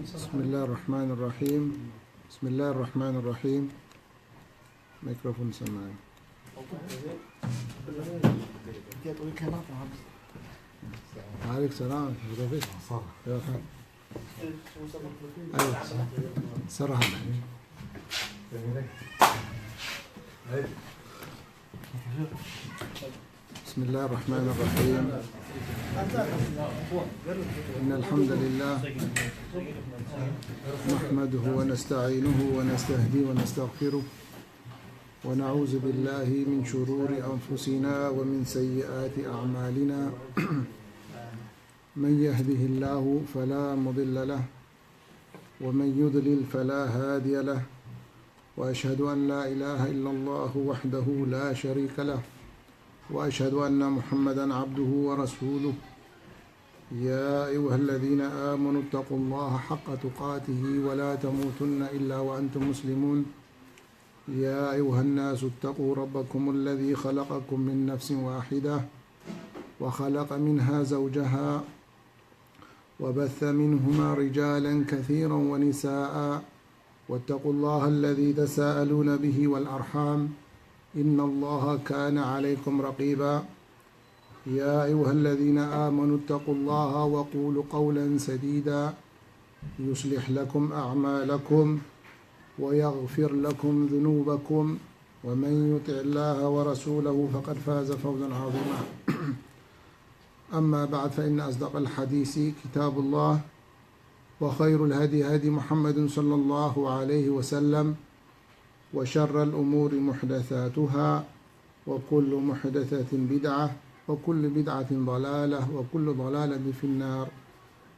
بسم الله الرحمن الرحيم. بسم الله الرحمن الرحيم. ميكروفون سماعي. عليك سلام. يا أخي. أيوة. سرها. بسم الله الرحمن الرحيم. إن الحمد لله نحمده ونستعينه ونستهديه ونستغفره، ونعوذ بالله من شرور أنفسنا ومن سيئات أعمالنا. من يهده الله فلا مضل له، ومن يضلل فلا هادي له، وأشهد أن لا إله إلا الله وحده لا شريك له، وأشهد أن محمدا عبده ورسوله. يا أيها الذين آمنوا اتقوا الله حق تقاته ولا تموتن إلا وأنتم مسلمون. يا أيها الناس اتقوا ربكم الذي خلقكم من نفس واحدة وخلق منها زوجها وبث منهما رجالا كثيرا ونساء، واتقوا الله الذي تساءلون به والأرحام، إن الله كان عليكم رقيبا. يا أيها الذين آمنوا اتقوا الله وقولوا قولا سديدا، يصلح لكم أعمالكم ويغفر لكم ذنوبكم، ومن يطع الله ورسوله فقد فاز فوزا عظيما. أما بعد، فإن أصدق الحديث كتاب الله، وخير الهدي هدي محمد صلى الله عليه وسلم، وشر الأمور محدثاتها، وكل محدثة بدعة، وكل بدعة ضلالة، وكل ضلالة في النار.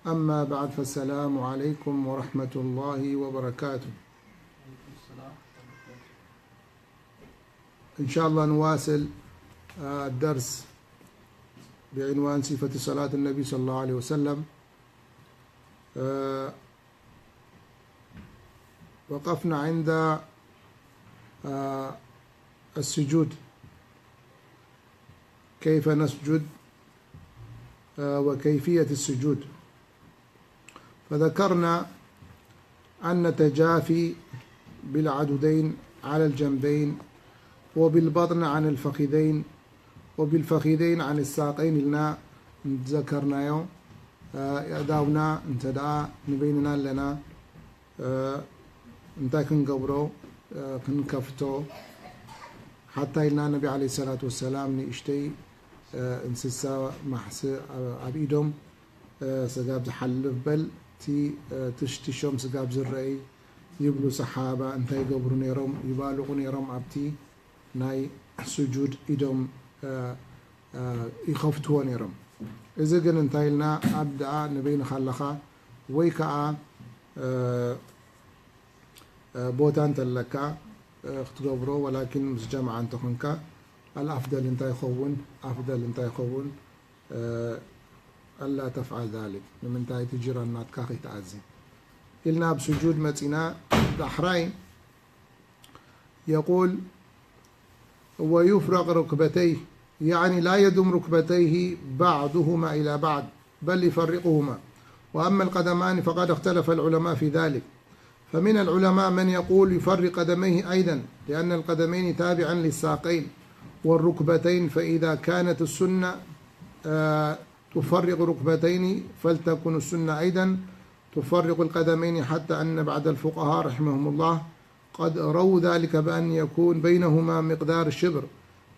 أما بعد، فالسلام عليكم ورحمة الله وبركاته. إن شاء الله نواصل، آه، الدرس بعنوان صفة صلاة النبي صلى الله عليه وسلم. آه، وقفنا عند، آه، السجود، كيف نسجد، آه، وكيفية السجود. فذكرنا أن التجافي بالعضدين على الجنبين وبالبطن عن الفخذين وبالفخذين عن الساقين ኢልና ዘከርናዮ። ኣእዳውና እንተ ደኣ ንበይንና ኣለና፣ እንታይ ክንገብሮ፣ ክንከፍቶ፣ ሓታ ኢልና ነቢ ዓለይሂ ሰላቱ ወሰላም ንእሽተይ እንስሳ ማሕሲ ኣብ ኢዶም ስጋብ ዝሓልፍ በል እቲ ትሽትሾም ስጋብ ዝረአይ ይብሉ ሰሓባ እንታይ ይገብሩ ነይሮም? ይባልቑ ነይሮም ኣብቲ ናይ ስጁድ ኢዶም ይኸፍትዎ ነይሮም። እዚ ግን እንታይ ኢልና ኣብ ደኣ ንበይንኻ ኣለኻ ወይ ከዓ ቦታ እንተለካ ክትገብሮ ወላኪን ምስ ጀማዓ እንተኾንካ ኣልኣፍደል እንታይ ይኸውን? ኣፍደል እንታይ ይኸውን? ኣላ ተፍዓል ዛሊክ ንምንታይ እቲ ጅራን ናትካ ከይትኣዚ ኢልና ኣብ ስጁድ መፂና ዳሕራይ يقول ويفرق ركبتيه، يعني لا يضم ركبتيه بعضهما إلى بعض، بل يفرقهما. وأما القدمان فقد اختلف العلماء في ذلك، فمن العلماء من يقول يفرق قدميه أيضا، لأن القدمين تابعا للساقين والركبتين، فإذا كانت السنة، آه، تفرق ركبتين، فلتكن السنة أيضا تفرق القدمين، حتى أن بعض الفقهاء رحمهم الله قد رووا ذلك بأن يكون بينهما مقدار الشبر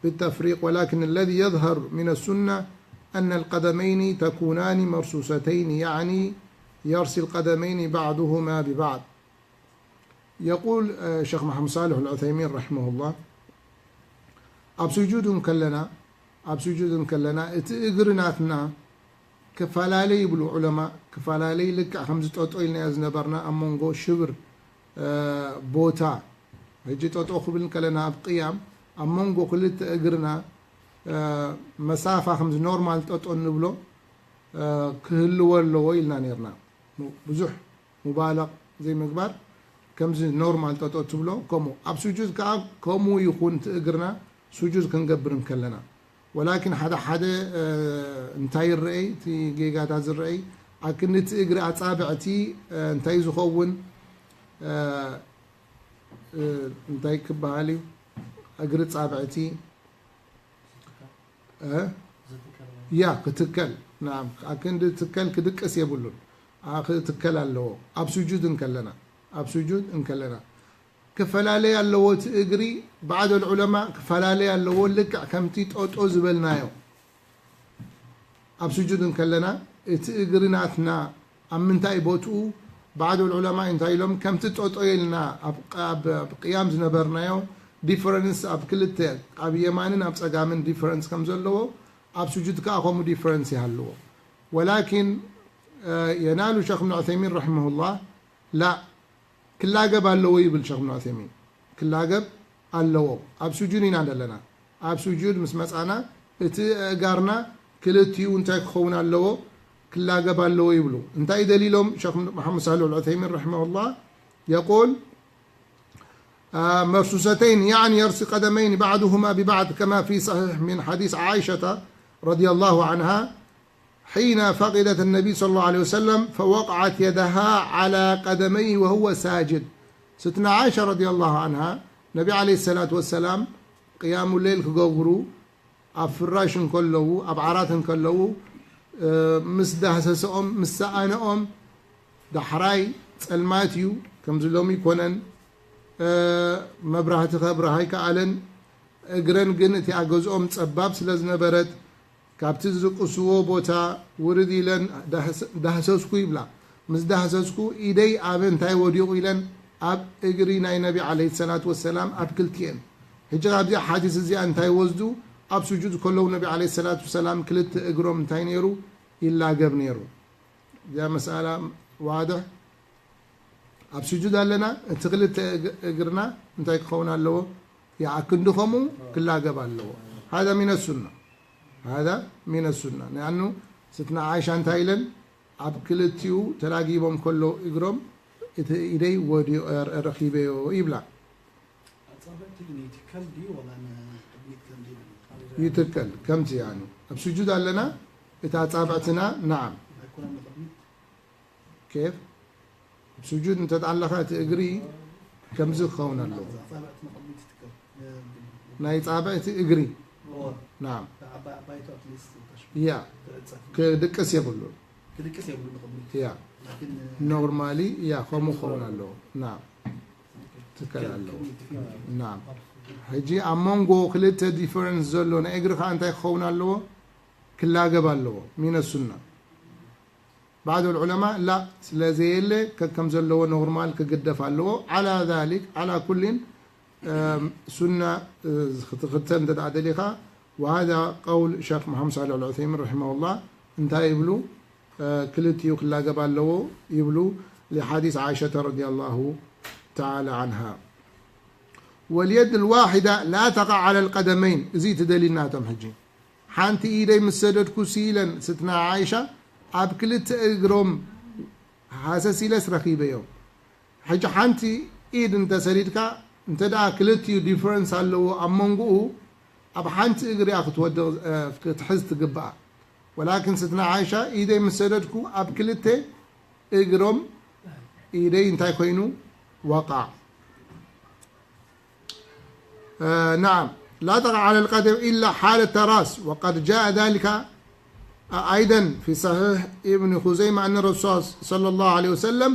بالتفريق، ولكن الذي يظهر من السنة أن القدمين تكونان مرصوصتين، يعني يرصي القدمين بعضهما ببعض. يقول، آه، الشيخ محمد صالح العثيمين رحمه الله، ኣብ ስጁድ እንከለና ኣብ ስጁድ እንከለና እቲ እግሪ ናትና ክፈላለይ ይብሉ ዑለማ። ክፈላለይ ልክዕ ከምዚ ጠጦ ኢልናዮ ዝነበርና ኣብ መንጎ ሽብር ቦታ፣ ሕጂ ጠጦ ክብል ከለና ኣብ ቅያም ኣብ መንጎ ክልተ እግርና መሳፋ ከምዚ ኖርማል ጠጦ እንብሎ ክህልዎ ኣለዎ ኢልና ነርና። ብዙሕ ሙባለቕ ዘይምግባር፣ ከምዚ ኖርማል ጠጠው ትብሎ ከምኡ። ኣብ ስጁድ ከኣ ከምኡ ይኹን እቲ እግርና ስጁድ ክንገብር እንከለና። ወላኪን ሓደ ሓደ እንታይ ይረኣይ፣ እቲ ጌጋታት ዝረኣይ ኣክንዲ እቲ እግሪ ኣጻብዕቲ እንታይ ዝኸውን እንታይ ክበሃል እዩ? እግሪ ጻብዕቲ ያ ክትከል ናም ኣክንዲ ትከል ክድቅስ የብሉን። ክትከል ኣለዎ ኣብ ስጁድ እንከለና ኣብ ስጁድ እንከለና ክፈላለይ ኣለዎ። እቲ እግሪ ባዕዶ ዑለማ ክፈላለይ ኣለዎ። ልክዕ ከምቲ ጦጦ ዝበልናዮ ኣብ ስጁድ እንከለና እቲ እግሪ ናትና ኣብ ምንታይ ቦትኡ ባዕዶ ዑለማ እንታይ ኢሎም ከምቲ ጦጦ ኢልና ኣብ ቅያም ዝነበርናዮ ዲፈረንስ ኣብ ክልተ ኣብ የማንን ኣብ ጸጋምን ዲፈረንስ ከም ዘለዎ ኣብ ስጁድ ከኣ ከምኡ ዲፈረንስ ይሃልዎ። ወላኪን የናሉ ሸኽ እብን ዑሰይሚን ረሒመሁላህ ላ ክላገብ ኣለዎ ይብል ሸኽ እብን ዑሰይሚን። ክላገብ ኣለዎ። ኣብ ስጁድ ኢና ዘለና። ኣብ ስጁድ ምስ መጻና እቲ ኣእጋርና ክልቲኡ እንታይ ክኸውን ኣለዎ? ክላገብ ኣለዎ ይብሉ። እንታይ ደሊሎም ሸኽ መሓመድ ሳልሕ ኣልዑሰይሚን ረሒመሁላህ የቁል መርሱሰተይን ያዕኒ የርሲ ቀደመይን ባዕዱሁማ ቢባዕድ ከማ ፊ ሰሒሕ ሚን ሓዲስ ዓኢሸተ ረዲየላሁ ዓንሃ حين فقدت النبي صلى الله عليه وسلم فوقعت يدها على قدميه وهو ساجد. ስትነ ዓኢሻ ረዲየላሁ ዓንሃ ነቢ ዓለይሂ ሰላቱ ወሰላም ቅያሙ ሌል ክገብሩ ኣብ ፍራሽ እንከለዉ ኣብ ዓራት እንከለዉ ምስ ዳህሰሰኦም ምስ ሰኣነኦም ዳሕራይ ጸልማት እዩ ከምዚ ሎሚ ይኮነን መብራህቲ ከብርሃ ኣይከኣለን እግረን ግን እቲኣ ገዝኦም ጸባብ ስለ ዝነበረት ካብቲ ዝድቅስዎ ቦታ ውርድ ኢለን ዳህሰስኩ ይብላ። ምስ ዳህሰስኩ ኢደይ ኣብ እንታይ ወዲቑ ኢለን ኣብ እግሪ ናይ ነቢ ዓለይሂ ሰላቱ ወሰላም ኣብ ክልቲኤን። ሕጂ ካብዚኣ ሓዲስ እዚኣ እንታይ ወስዱ? ኣብ ስጁድ ከለዉ ነቢ ዓለይሂ ሰላቱ ወሰላም ክልተ እግሮም እንታይ ነይሩ? ይላገብ ነይሩ። እዚኣ መስኣላ ዋድሕ ኣብ ስጁድ ኣለና እቲ ክልተ እግርና እንታይ ክኸውን ኣለዎ? ይኣክንዲ ከምኡ ክላገብ ኣለዎ። هذا من السنة هذا من السنة لأنه ستنا عائشة እንታይ ኢለን ኣብ ክልቲኡ ተላጊቦም ከሎ እግሮም እቲ ኢደይ ወዲኦ ረኺበዮ ይብላ። ይትከል ከምቲ ያኑ ኣብ ስጁድ ኣለና እቲ ኣጻብዕትና ናዓም ኬፍ ኣብ ስጁድ እንተ ኣለኻ እቲ እግሪ ከምዚ ክኸውን ኣለዎ ናይ ጻብዕቲ እግሪ ናም ያ ክድቅስ የብሉ ያ ኖርማሊ ያ ከምኡ ክኸውን ኣለዎ ናም ትከል ኣለዎ ናም ሕጂ ኣብ መንጎ ክልተ ዲፈረንስ ዘሎ ናይ እግሪ ከዓ እንታይ ክኸውን ኣለዎ ክላገብ ኣለዎ ሚነ ሱና بعض العلماء لا ስለዘየለ ከከም ዘለዎ ኖርማል ክግደፍ ኣለዎ على ذلك على كل ሱና ክትኽተል እንተ ደኣ ደሊኻ وهذا قول ሸኽ መሓመድ ሳልሕ ኣልዑሰይሚን رحمه الله እንታይ ይብሉ ክልቲኡ ክላገብ ኣለዎ ይብሉ لحديث عائشة رضي الله تعالى عنها واليد الواحدة لا تقع على القدمين እዚ ትደሊናቶም ሕጂ ሓንቲ ኢደይ ምስ ሰደድኩ ሲኢለን ስትነ ዓይሻ ኣብ ክልተ እግሮም ሃሰስ ኢለስ ረኺበዮም። ሕጂ ሓንቲ ኢድ እንተሰዲድካ እንተ ደኣ ክልቲኡ ዲፈረንስ ኣለዎ ኣብ መንጎኡ ኣብ ሓንቲ እግሪ እያ ክትወድቕ ክትሕዝ ትግብኣ። ወላኪን ስትነ ዓይሻ ኢደይ ምስ ሰደድኩ ኣብ ክልተ እግሮም ኢደይ እንታይ ኮይኑ ወቃዕ نعم لا تقع على القدم إلا حال التراس وقد جاء ذلك أيضا في صحيح ابن خزيمة أن الرسول صلى الله عليه وسلم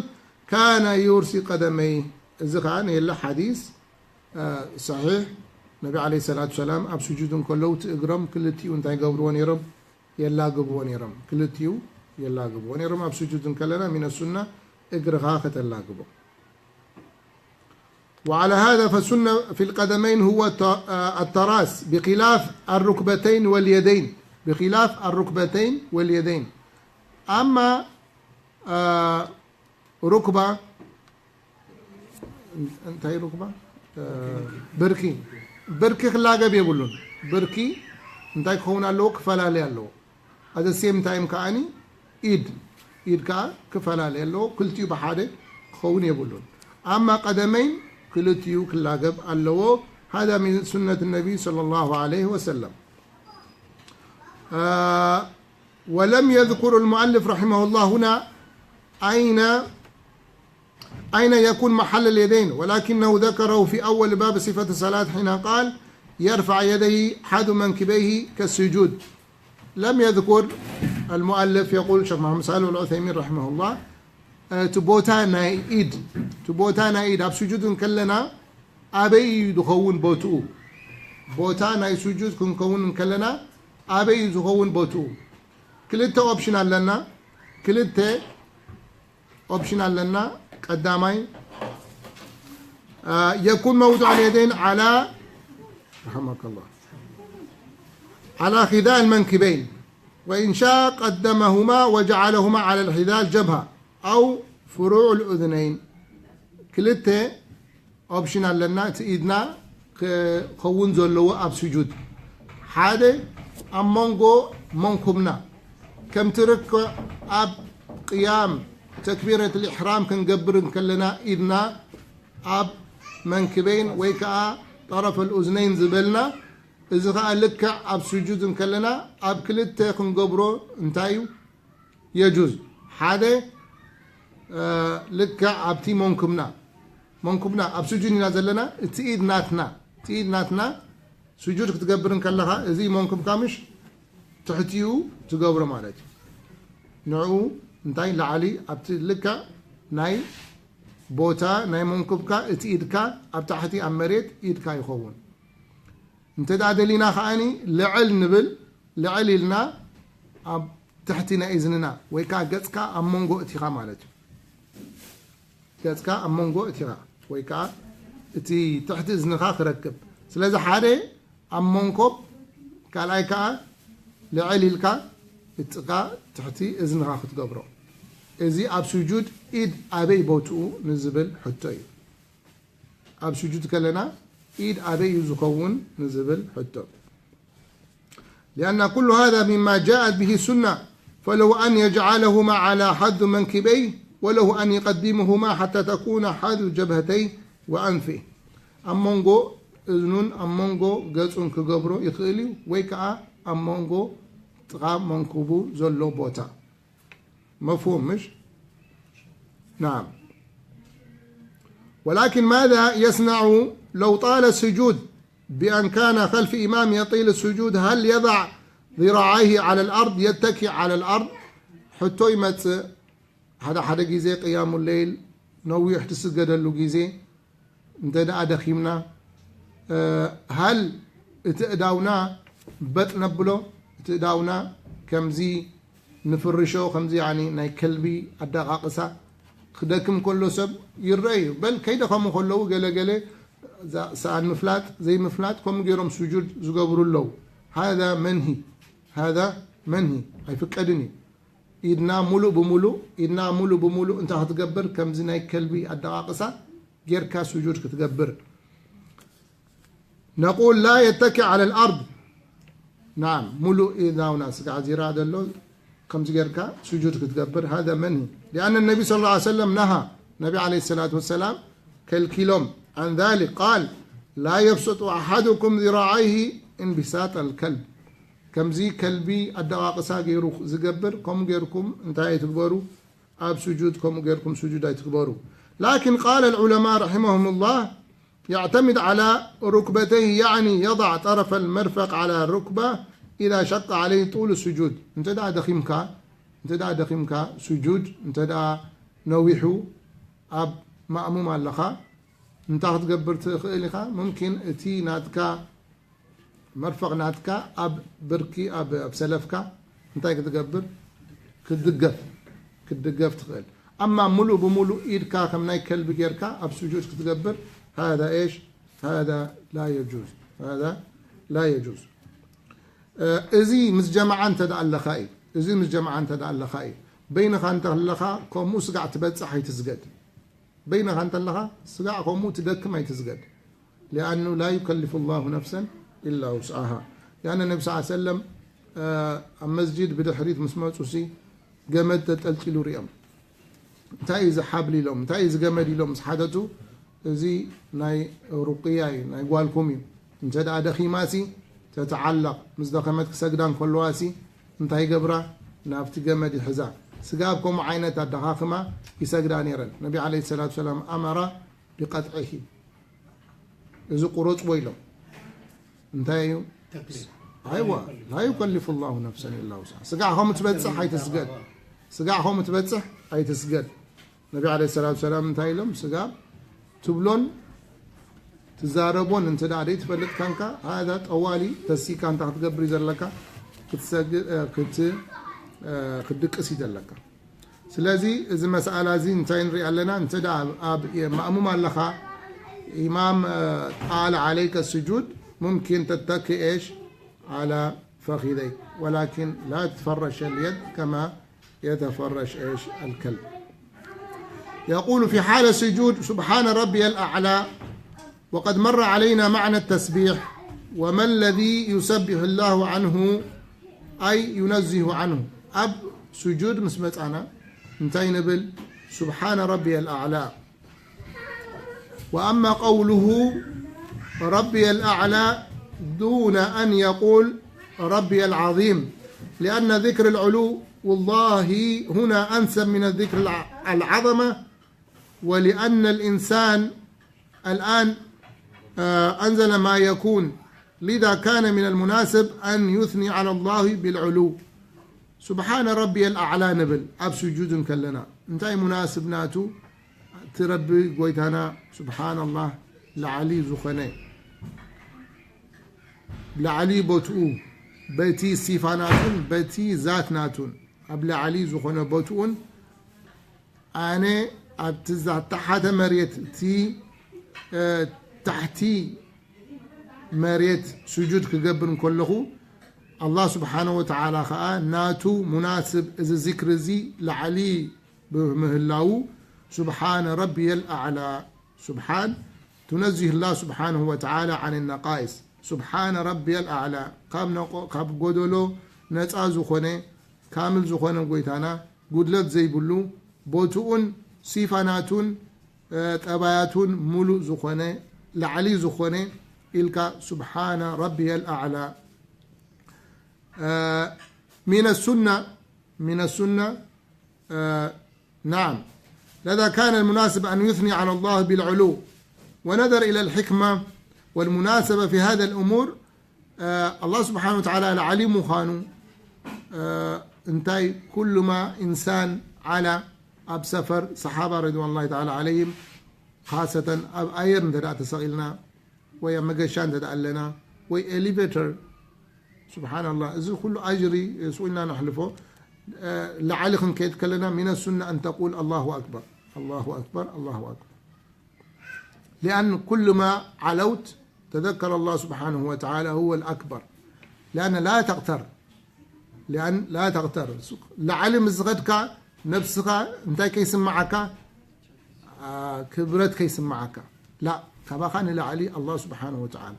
كان يرسي قدميه እዚ ከዓ ነየለ ሓዲስ صحيح ነቢ عليه الصلاة والسلام ኣብ ስጁድ እንከለዉ እቲ እግሮም ክልቲኡ እንታይ ገብርዎ ነይሮም የላግብዎ ነይሮም ክልቲኡ የላግብዎ ነይሮም ኣብ ስጁድ እንከለና من السنة እግርኻ ከተላግቦ وعلى هذا فالسنة في القدمين هو التراس بخلاف الركبتين واليدين بخلاف الركبتين واليدين أما ركبة እንታይ ركبة ብርኪ ብርኪ ክላገብ የብሉን ብርኪ እንታይ ክኸውን ኣለዎ ክፈላለይ ኣለዎ At the same time ከዓኒ ኢድ ኢድ ከዓ ክፈላለ ኣለዎ ክልቲኡ ብሓደ ክኸውን የብሉን ኣማ ቀደመይን ክልቲኡ ክላገብ ኣለዎ هذا من سنة النبي صلى الله عليه وسلم ولم يذكر المؤلف رحمه الله هنا أين أين يكون محل اليدين، ولكنه ذكره في أول باب صفة الصلاة حين قال: يرفع يديه حذو منكبيه كالسجود. لم يذكر المؤلف، يقول الشيخ محمد صالح العثيمين رحمه الله، እቲ ቦታ ናይ ኢድ፣ እቲ ቦታ ናይ ኢድ ኣብ ስጁድ እንከለና ኣበይ እዩ ዝኸውን ቦትኡ? ቦታ ናይ ስጁድ ክንከውን እንከለና ኣበይ እዩ ዝኸውን ቦትኡ? ክልተ ኦፕሽን ኣለና። ክልተ ኦፕሽን ኣለና። ቀዳማይ፣ የኩን መውضع اليدين على رحمك الله على حذاء المنكبين، وإن شاء قدمهما وجعلهما على حذاء الجبهة أو فروع الأذنين። ክልተ ኦፕሽን ኣለና። እቲ ኢድና ክኸውን ዘለዎ ኣብ ስጁድ ሓደ ኣብ መንጎ መንኩብና ከምቲ ርክዕ ኣብ ቅያም ተክቢረት ልኢሕራም ክንገብር እንከለና ኢድና ኣብ መንክበይን ወይ ከዓ ጠረፍ ልኡዝነይን ዝበልና፣ እዚ ከዓ ልክዕ ኣብ ስጁድ እንከለና ኣብ ክልተ ክንገብሮ እንታይ እዩ የጁዝ። ሓደ ልክዕ ኣብቲ መንኩብና መንኩብና ኣብ ስጁድ ኢና ዘለና። እቲ ኢድ ናትና እቲ ኢድ ናትና ስጁድ ክትገብር እንከለኻ እዚ መንኩብካ ምሽ ትሕቲኡ ትገብሮ ማለት እዩ። ንዕኡ እንታይ ላዕሊ ኣብቲ ልክዕ ናይ ቦታ ናይ መንኩብካ እቲ ኢድካ ኣብ ታሕቲ ኣብ መሬት ኢድካ ይኸውን። እንተ ደኣ ደሊና ከኣኒ ልዕል ንብል። ልዕል ኢልና ኣብ ትሕቲ ናይ እዝንና ወይ ከዓ ገጽካ ኣብ መንጎ እቲኻ ማለት እዩ። ገጽካ ኣብ መንጎ እቲኻ ወይ ከዓ እቲ ትሕቲ እዝንኻ ክረክብ። ስለዚ ሓደ ኣብ መንኮብ፣ ካልኣይ ከዓ ልዕል ኢልካ እጥቃ ትሕቲ እዝንኻ ክትገብሮ። እዚ ኣብ ስጁድ ኢድ ኣበይ ቦትኡ ንዝብል ሕቶ እዩ። ኣብ ስጁድ ከለና ኢድ ኣበይ እዩ ዝኸውን ንዝብል ሕቶ። لأن كل هذا مما جاءت به السنة، فله أن يجعلهما على حذو منكبيه، وله أن يقدمهما حتى تكون حذو جبهتيه وأنفه. ኣብ መንጎ እዝኑን ኣብ መንጎ ገጹን ክገብሮ ይኽእል እዩ፣ ወይ ከዓ ኣብ መንጎ ጥቓ መንኩቡ ዘሎ ቦታ። مفهوم مش؟ نعم. ولكن ماذا يصنع لو طال السجود بأن كان خلف إمام يطيل السجود؟ هل يضع ذراعيه على الأرض، يتكئ على الأرض؟ ሕቶ ይመጽእ። ሓደ ሓደ ግዜ ቅያሙ ለይል ነዊሕ ትስገደሉ ግዜ እንተ ደኣ ደኺምና፣ እ፣ ሃል እቲ እዳውና በጥ ነብሎ፣ እቲ እዳውና ከምዚ ንፍርሾ፣ ከምዚ ያኒ ናይ ከልቢ ኣደቓቕሳ ክደክም ከሎ ሰብ ይረአ እዩ። በል ከይደኸሙ ከለዉ ገለ ገለ ዛ-፣ ሰኣን ምፍላጥ ዘይምፍላጥ ከምኡ ገይሮም ስጁድ ዝገብሩ ኣለዉ። ሃዛ መንሂ፣ ሃዛ መንሂ ኣይፍቀድን እዩ። ኢድና ሙሉእ ብሙሉእ፣ ኢድና ሙሉእ ብሙሉእ እንታይ ክትገብር፣ ከምዚ ናይ ከልቢ ኣደቓቕሳ ጌርካ ስጁድ ክትገብር። نقول لا يتكئ على الأرض. نعم، ሙሉእ ኢድና ውና ስጋዕ ዚራ ዘሎ ከምዚ ጌርካ ስጁድ ክትገብር፣ هذا منهي. لأن النبي صلى الله عليه وسلم نهى. ነቢ عليه الصلاة والسلام ከልኪሎም عن ذلك. قال: لا يبسط أحدكم ذراعيه انبساط الكلب. ከምዚ ከልቢ ኣደቓቕሳ ገይሩ ዝገብር፣ ከምኡ ጌርኩም እንታይ ኣይትግበሩ፣ ኣብ ስጁድ ከምኡ ጌርኩም ስጁድ ኣይትግበሩ። لكن قال العلماء رحمهم الله: يعتمد على ركبتيه، يعني يضع طرف المرفق على الركبة إذا شق عليه طول السجود. እንተ ደኣ ደኺምካ፣ እንተ ደኣ ደኺምካ፣ ስጁድ እንተ ደኣ ነዊሑ ኣብ ማእሙም ኣለኻ፣ እንታይ ክትገብር ትኽእል ኢኻ? ሙምኪን እቲ ናትካ መርፈቕ ናትካ ኣብ ብርኪ፣ ኣብ፣ ኣብ ሰለፍካ እንታይ ክትገብር? ክትድገፍ፣ ክትድገፍ ትኽእል። ኣማ ሙሉእ ብሙሉእ ኢድካ ከም ናይ ከልቢ ጌርካ ኣብ ስጁድ ክትገብር፣ هذا إيش؟ هذا لا يجوز. هذا لا يجوز. እ፣ እዚ ምስ ጀማዓ እንተ ደኣ ኣለኻ እዩ። እዚ ምስ ጀማዓ እንተ ደኣ ኣለኻ እዩ። በይንኻ እንተ ኣለኻ ከምኡ ስጋዕ ትበጽሕ ኣይትስገድ። በይንኻ እንተ ኣለኻ ስጋዕ ከምኡ ትደክም ኣይትስገድ። لأنه لا يكلف الله نفسا إلا وسعها. لأن النبي صلى الله عليه وسلم፣ እ፣ ኣብ መስጂድ ብድሕሪት ምስ መጹ ሲ ገመድ ተጠልጢሉ ሪኦም። እንታይ እዩ እዚ ሓብል ኢሎም፣ እንታይ እዩ እዚ ገመድ ኢሎም ምስ ሓተቱ፣ እዚ ናይ ሩቅያ እዩ፣ ናይ ጓልኩም እዩ። እንተ ደኣ ደኺማ ሲ ተተዓለቕ፣ ምስ ደኸመት ክሰግዳ እንከለዋ ሲ እንታይ ይገብራ? ናብቲ ገመድ ይሕዛ። ስጋብ ከምኡ ዓይነት ኣደኻኽማ ይሰግዳ ነይረን። ነቢ ዓለይሂ ሰላቱ ሰላም ኣመራ ብቀጥዒሂ፣ እዚ ቁረጽዎ ኢሎም። እንታይ እዩ? ኣይዋ፣ ላ ዩከልፍ ላሁ ነፍሰን ኢላ ውስዓ። ስጋዕ ከምኡ ትበጽሕ ኣይትስገድ። ስጋዕ ከምኡ ትበጽሕ ኣይትስገድ። ነቢ ዓለይሂ ሰላቱ ሰላም እንታይ ኢሎም? ስጋብ ትብሎን ትዛረቦን እንተ ደኣ ዘይትፈልጥ ካንካ፣ ሃዛ ጠዋሊ ተሲካ እንታ ክትገብር እዩ ዘለካ፣ ክትሰግ-፣ እ፣ ክት-፣ እ፣ ክትድቅስ እዩ ዘለካ። ስለዚ እዚ መስኣላ እዚ እንታይ ንርኢ ኣለና? እንተ ደኣ ኣብ፣ ኣብ ማእሙም ኣለኻ፣ ኢማም፣ እ፣ ጣል ዓለይከ ስጁድ፣ ሙምኪን ተተኪ ኤሽ ዓላ ፈኺደይክ፣ ወላኪን ላ ትፈረሽ ልየድ ከማ የተፈረሽ ኤሽ ኣልከልብ። يقول في حال السجود: سبحان ربي الأعلى، وقد مر علينا معنى التسبيح، وما الذي يسبح الله عنه، أي ينزه عنه. ኣብ ስጁድ ምስ መጻና እንታይ ንብል? سبحان ربي الأعلى. وأما قوله ربي الأعلى دون أن يقول ربي العظيم، لأن ذكر العلو والله هنا أنسب من الذكر الع-، العظمة، ولأن الإنسان الآن، آه، أنزل ما يكون، لذا كان من المناسب أن يثني على الله بالعلو. سبحان ربي الأعلى ንብል ኣብ ስጁድ እንከለና። እንታይ ሙናስብ ናቱ? እቲ ረቢ ጎይታና ስብሓንላህ ላዕሊ ዝኾነ፣ ላዕሊ ቦትኡ፣ በቲ ሲፋናቱን በቲ ዛት ናቱን ኣብ ላዕሊ ዝኾነ ቦትኡን ኣነ ኣብቲ ዝታሓተ መሬት፣ እቲ፣ እ፣ ታሕቲ መሬት ስጁድ ክገብር እንከለኹ፣ ኣላህ ስብሓነ ወተዓላ ኸዓ ናቱ ሙናስብ እዚ ዚክሪ እዚ ላዕሊ ብምህላዉ፣ ስብሓነ ረቢየል ኣዕላ፣ ስብሓን፣ ቱነዚህ ላህ ስብሓነሁ ወተዓላ ዓን ነቃኢስ። ስብሓነ ረቢየል ኣዕላ፣ ካብ ነቆ-፣ ካብ ጎደሎ ነፃ ዝኾነ፣ ካምል ዝኾነ ጎይታና፣ ጉድለት ዘይብሉ፣ ቦትኡን ሲፋናቱን፣ እ፣ ጠባያቱን ሙሉእ ዝኾነ፣ ላዕሊ ዝኾነ ኢልካ፣ ስብሓነ ረቢየል ኣዕላ። እ፣ ሚነ ሱና፣ ሚነ ሱና፣ እ፣ ናዓም። ለዛ ካነ ልሙናስብ ኣን ዩስኒ ዓላ ላህ ቢልዕሉ ወነዘር ኢለ ልሕክማ ወልሙናሰበ ፊ ሃዘ ልእሙር፣ እ፣ ኣላህ ስብሓነ ወተዓላ ላዕሊ ምዃኑ፣ እ፣ እንታይ ኩሉማ ኢንሳን ዓላ ኣብ ሰፈር፣ ሰሓባ ረድዋን ላሂ ተዓላ ዓለይሂም፣ ኻሰተን ኣብ ኣየር እንተ ደኣ ተሰቒልና፣ ወይ ኣብ መገሻ እንተ ደኣ ኣለና፣ ወይ ኤሊቬተር፣ ስብሓንላህ፣ እዚ ኩሉ ኣጅሪ ስቕ ኢልና ነሕልፎ። እ፣ ላዕሊ ክንከይድ ከለና፣ ሚነ ሱና ኣን ተቁል ኣላሁ ኣክበር፣ ኣላሁ ኣክበር፣ ኣላሁ ኣክበር። ሊኣን ኩሉማ ዓለውት ተዘከረ ኣላህ ስብሓነሁ ወተዓላ ሁወ ልኣክበር። ሊኣን ላ ተቕተር፣ ሊኣን ላ ተቕተር። ላዕሊ ምስ ዝኸድካ ነብስኻ እንታይ ከይስምዓካ? ኣ፣ ክብረት ከይስምዓካ። ላ፣ ካባኻ ንላዕሊ ኣላህ ስብሓነሁ ወተዓላ።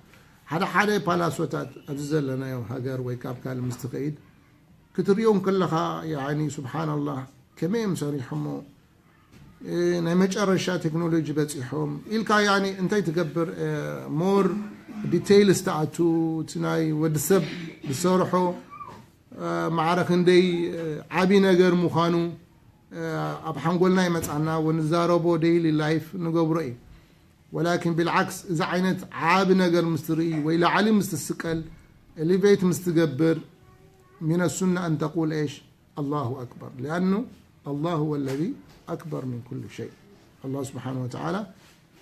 ሓደ ሓደ ፓላሶታት ኣብዚ ዘለናዮ ሃገር ወይ ካብ ካልእ ምስ ትኸይድ ክትርእዮም ከለኻ፣ ያኒ፣ ስብሓንላህ፣ ከመይ እዮም ሰሪሖሞ? እ፣ ናይ መጨረሻ ቴክኖሎጂ በጺሖም ኢልካ፣ ያኒ፣ እንታይ ትገብር? እ፣ ሞር ዲቴይልስ ትኣቱ፣ እቲ ናይ ወዲ ሰብ ዝሰርሖ፣ እ፣ ማዕረ ክንደይ፣ እ፣ ዓቢ ነገር ምዃኑ፣ እ፣ ኣብ ሓንጎልና ይመጽኣና፣ ወንዛረቦ ዴይሊ ላይፍ ንገብሮ እዩ። ወላኪን ብልዓክስ፣ እዚ ዓይነት ዓቢ ነገር ምስ ትርኢ ወይ ላዕሊ ምስ ትስቀል፣ ኤሊቬት ምስ ትገብር፣ ሚነ ሱና ኣን ተቁል ኤሽ? ኣላሁ ኣክበር። ሊኣኑ ኣላህ ሁወ ለዚ ኣክበር ሚን ኩሉ ሸይ። ኣላህ ስብሓነ ወተዓላ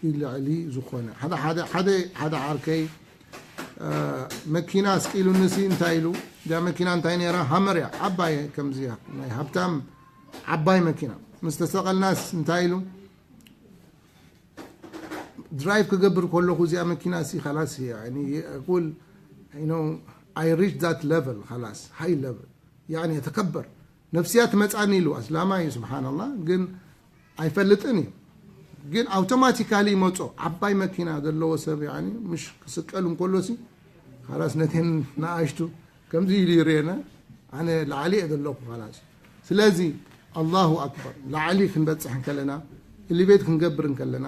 እዩ ልዕሊ ዝኾነ። ሓደ፣ ሓደ፣ ሓደ፣ ሓደ ዓርከይ፣ እ፣ መኪና ኣስቂሉኒ ሲ እንታይ ኢሉ? እዛ መኪና እንታይ ነይራ? ሃመር እያ፣ ዓባይ ከምዚ እያ፣ ናይ ሃብታም ዓባይ መኪና። ምስ ተሰቐልናስ እንታይ ኢሉ? ድራይቭ ክገብር ከለኹ እዚኣ መኪና ሲ ኻላስ እያ፣ ያኒ፣ የቁል፣ you know, I reach that level፣ ኻላስ፣ ሃይ ለቨል፣ ያኒ፣ የተከበር ነፍስያ ትመጻኒ ኢሉ። ኣስላማይ እዩ፣ ስብሓንላህ፣ ግን ኣይፈልጥን እዩ። ግን ኣውቶማቲካሊ ይመጾ። ዓባይ መኪና ዘለዎ ሰብ፣ ያኒ፣ ምሽ ክስቀል እንከሎ ሲ፣ ኻላስ፣ ነቴን ንኣሽቱ ከምዚ ኢሉ ይርእየና፣ ኣነ ላዕሊ እየ ዘለኹ፣ ኻላስ። ስለዚ፣ ኣላሁ ኣክበር፣ ላዕሊ ክንበጽሕ እንከለና፣ ኤሊቬት ክንገብር እንከለና፣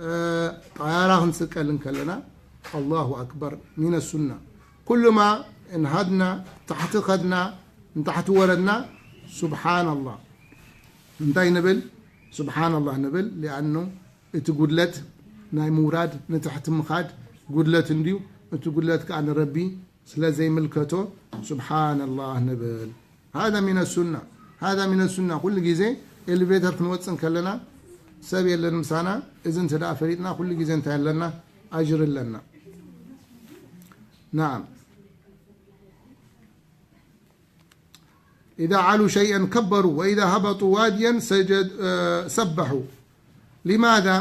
እ፣ ጣያራ ክንስቀል እንከለና፣ ኣላሁ ኣክበር ሚነ ሱና። ኩሉማ እንሃድና፣ ታሕቲ ኸድና፣ ንታሕቲ ወረድና፣ ሱብሓነላህ። እንታይ ንብል? ሱብሓነላህ ንብል። ሊኣኑ እቲ ጉድለት ናይ ምውራድ ንታሕቲ ምኻድ ጉድለት እንድዩ። እቲ ጉድለት ከዓ ንረቢ ስለ ዘይምልከቶ ሱብሓነላህ ንብል። ሃዛ ሚነ ሱና፣ ሃዛ ሚነ ሱና። ኩሉ ግዜ ኤሌቬተር ክንወፅእ እንከለና ሰብ የለን ምሳና። እዚ እንተ ደኣ ፈሊጥና ኩሉ ግዜ እንታይ ኣለና? ኣጅሪ ኣለና። ናዓም። إذا علوا شيئا كبروا، وإذا هبطوا واديا سجد، آه، سبحوا. لماذا؟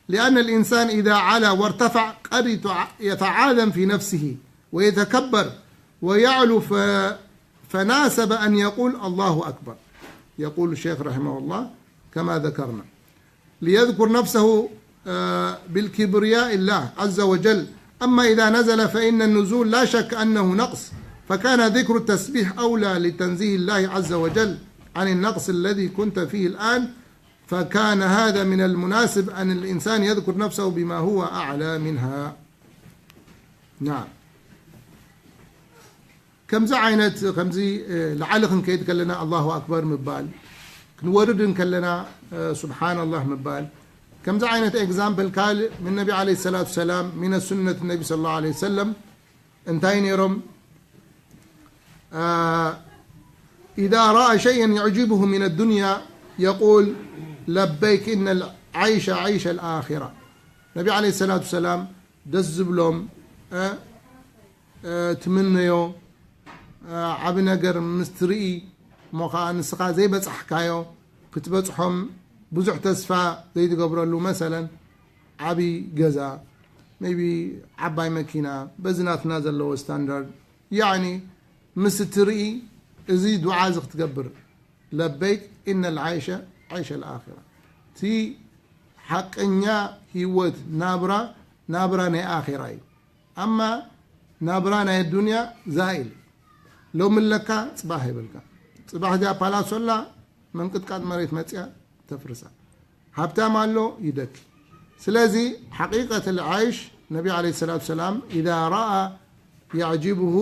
لأن الإنسان إذا علا وارتفع قد يتع-، يتعاظم في نفسه ويتكبر ويعلو، ف-، فناسب أن يقول: "الله أكبر". يقول الشيخ رحمه الله كما ذكرنا. ليذكر نفسه، آه، بالكبرياء الله عز وجل. أما إذا نزل فإن النزول لا شك أنه نقص، فكان ذكر التسبيح أولى لتنزيه الله عز وجل عن النقص الذي كنت فيه الآن، فكان هذا من المناسب أن الإنسان يذكر نفسه بما هو أعلى منها. نعم. ከምዚ ዓይነት፣ ከምዚ፣ እ፣ ላዕሊ ክንከይድ ከለና ኣላሁ ኣክበር ምባል፣ ክንወርድ እንከለና፣ እ፣ ሱብሓነላህ ምባል፣ ከምዚ ዓይነት ኤግዛምፕል ካልእ ምን ነቢ ዓለይሂ ሰላቱ ሰላም፣ ሚነ ሱነት ነቢ ሰለላሁ ዓለይሂ ወሰለም እንታይ ነይሮም? እ፣ إذا رأى شيئا يعجبه من الدنيا يقول: "لبيك إن العيش عيش الآخرة". ነቢ ዓለይሂ ሰላቱ ሰላም ደስ ዝብሎም፣ እ፣ እ፣ ትምነዮ፣ እ፣ ዓቢ ነገር ምስ ትርኢ፣ እሞ ኸዓ ንስኻ ዘይበጻሕካዮ ክትበጽሖም ብዙሕ ተስፋ ዘይትገብረሉ፣ መሰለን ዓቢ ገዛ፣ ሜይቢ ዓባይ መኪና፣ በዚ ናትና ዘለዎ ስታንዳርድ፣ ያዕኒ ምስ እትርኢ እዚ ዱዓ እዚ ክትገብር፣ ለበይክ ኢነል ዓይሸ ዓይሸል ኣኺራ። እቲ ሓቀኛ ህይወት ናብራ፣ ናብራ ናይ ኣኺራ እዩ። ኣማ ናብራ ናይ ኣዱንያ ዛኢል። ሎሚ ኣለካ፣ ጽባሕ የብልካ። ጽባሕ እዚኣ ፓላሶ ኣላ፣ መንቅጥቃጥ መሬት መጽያ ተፍርሳ። ሃብታም ኣሎ፣ ይደኪ። ስለዚ ሓቂቀት ልዓይሽ፣ ነቢ ዓለይሂ ሰላቱ ሰላም፣ ኢዛ ረኣ የዕጅብሁ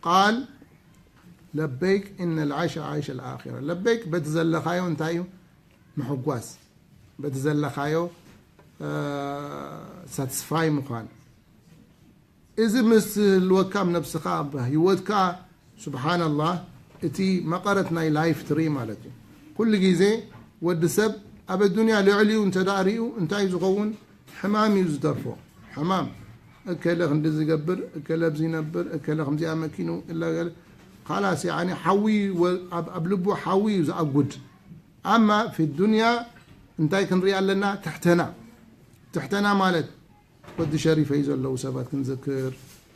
ቃል፣ ለበይክ ኢነ ልዓይሽ ዓይሽ ልኣኺራ። ለበይክ በቲ ዘለኻዮ እንታይ እዩ? ምሕጓስ። በቲ ዘለኻዮ፣ እ፣ ሳትስፋይ ምዃን። እዚ ምስ ህልወካ ኣብ ነብስኻ፣ ኣብ ህይወትካ፣ ሱብሓነላህ፣ እቲ መቐረት ናይ ላይፍ ትርኢ ማለት እዩ። ኩሉ ግዜ ወዲ ሰብ ኣብ ኣዱንያ ልዕሊኡ እንተ ደኣ ሪኡ እንታይ እዩ ዝኸውን? ሕማም እዩ ዝተርፎ። ሕማም። እከለ ክንዲ ዝገብር፣ እከለ ኣብዚ ይነብር፣ እከለ ከምዚኣ መኪኑ፣ እላ ገለ። ካላስ፣ ያዕኒ፣ ሓዊ ወ-፣ ኣብ፣ ኣብ ልቡ ሓዊ እዩ ዝኣጉድ። ኣማ ፊ ዱንያ እንታይ ክንርኢ ኣለና? ትሕተና። ትሕተና ማለት ወዲ ሸሪፈይ ዘለዉ ሰባት ክንዝክር፣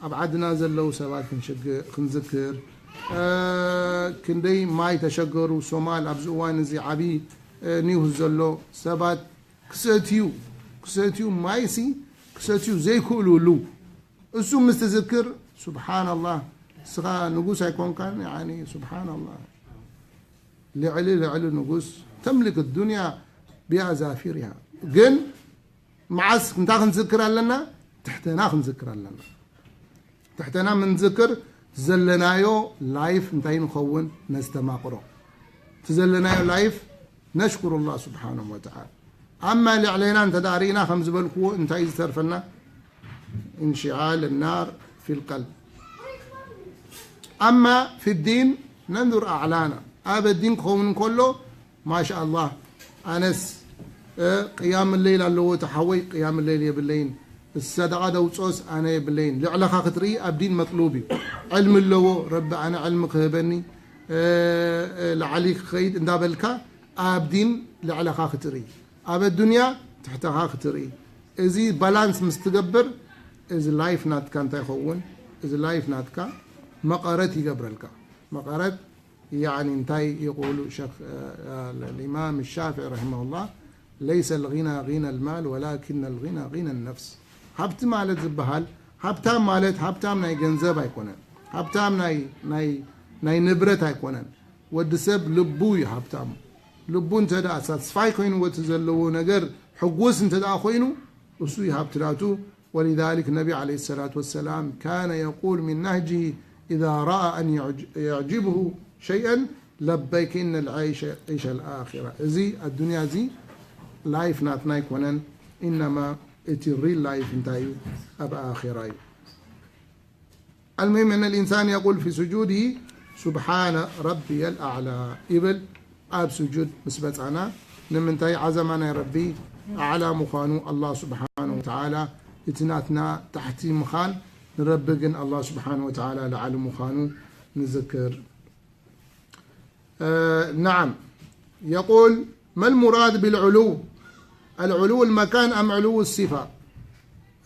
ኣብ ዓድና ዘለዉ ሰባት ክንሽግ-፣ ክንዝክር፣ እ፣ ክንደይ ማይ ተሸገሩ ሶማል፣ ኣብዚ እዋን እዚ ዓቢ፣ እ፣ ኒውስ ዘሎ ሰባት ክሰትዩ፣ ክሰትዩ ማይሲ ክሰትዩ ዘይክእሉሉ። እሱ ምስ ትዝክር፣ ሱብሓነላህ፣ ንስኻ ንጉስ ኣይኮንካን፣ ያዕኒ፣ ሱብሓነላህ። ልዕሊ፣ ልዕሊ ንጉስ፣ ተምልክ ዱንያ ቢኣዛፊርሃ። ግን መዓስ እንታይ ክንዝክር ኣለና? ትሕተና ክንዝክር ኣለና። ትሕተና ምንዝክር፣ ዘለናዮ ላይፍ እንታይ ንኸውን ነስተማቕሮ። እቲ ዘለናዮ ላይፍ ነሽኩሩ ላህ ስብሓነሁ ወተዓላ። ኣማ ልዕሌና እንተ ደኣ ርኢና፣ ከም ዝበልክዎ፣ እንታይ እዩ ዝተርፈና? እንሽዓል ናር ፊል ቀልብ። ኣማ ፊ ዲን ነንዙር ኣዕላና። ኣብ ዲን ክኸውን እንከሎ፣ ማሻ ኣላህ፣ ኣነስ፣ እ፣ ቅያም ለይል ኣለዎ እቲ ሓወይ፣ ቅያም ለይል የብለይን። እቲ ሰደቓ ደውፅኦስ ኣነ የብለይን። ልዕለኻ ክትርኢ ኣብ ዲን መጥሉብ እዩ። ዕልሚ ኣለዎ፣ ረቢ ኣነ ዕልሚ ክህበኒ፣ እ፣ እ፣ ላዕሊ ክኸይድ እንዳበልካ ኣብ ዲን ልዕለኻ ክትርኢ። ኣብ ኣዱንያ ትሕተኻ ክትርኢ። እዚ ባላንስ ምስ ትገብር፣ እዚ ላይፍ ናትካ እንታይ ይኸውን? እዚ ላይፍ ናትካ መቐረት ይገብረልካ። መቐረት ያዕኒ እንታይ ይቕሉ ሸኽ፣ እ፣ እ፣ ልኢማም ሻፍዒ ረሒመሁላህ፣ ለይሰ ልጊና ጊና ልማል ወላኪን ልጊና ጊና ነፍስ። ሃብቲ ማለት ዝበሃል፣ ሃብታም ማለት ሃብታም ናይ ገንዘብ ኣይኮነን። ሃብታም ናይ፣ ናይ፣ ናይ ንብረት ኣይኮነን። ወዲ ሰብ ልቡ እዩ ሃብታሙ። ልቡ እንተ ደኣ ሳትስፋይ ኮይንዎ፣ እቲ ዘለዎ ነገር ሕጉስ እንተ ደኣ ኮይኑ፣ እሱ እዩ ሃብቲ ናቱ። ولذلك النبي عليه الصلاة والسلام كان يقول من نهجه إذا رأى أن يعج-، يعجبه شيئا لبيك إن العيش عيش الآخرة. እዚ ኣዱንያ እዚ ላይፍ ናትና ኣይኮነን፣ ኢነማ እቲ ሪል ላይፍ እንታይ እዩ? ኣብ ኣኺራ እዩ። المهم أن الإنسان يقول في سجوده سبحان ربي الأعلى ይብል ኣብ ስጁድ ምስ በጻና። ንምንታይ? ዓዘማ ናይ ረቢ ኣዕላ ምዃኑ፣ ኣላህ ስብሓነ ወተዓላ እቲ ናትና ታሕቲ ምዃን፣ ንረቢ ግን ኣላህ ስብሓነ ወተዓላ ላዕሊ ምዃኑ ንዝክር። نعم. يقول: ما المراد بالعلو؟ العلو المكان أم علو الصفة؟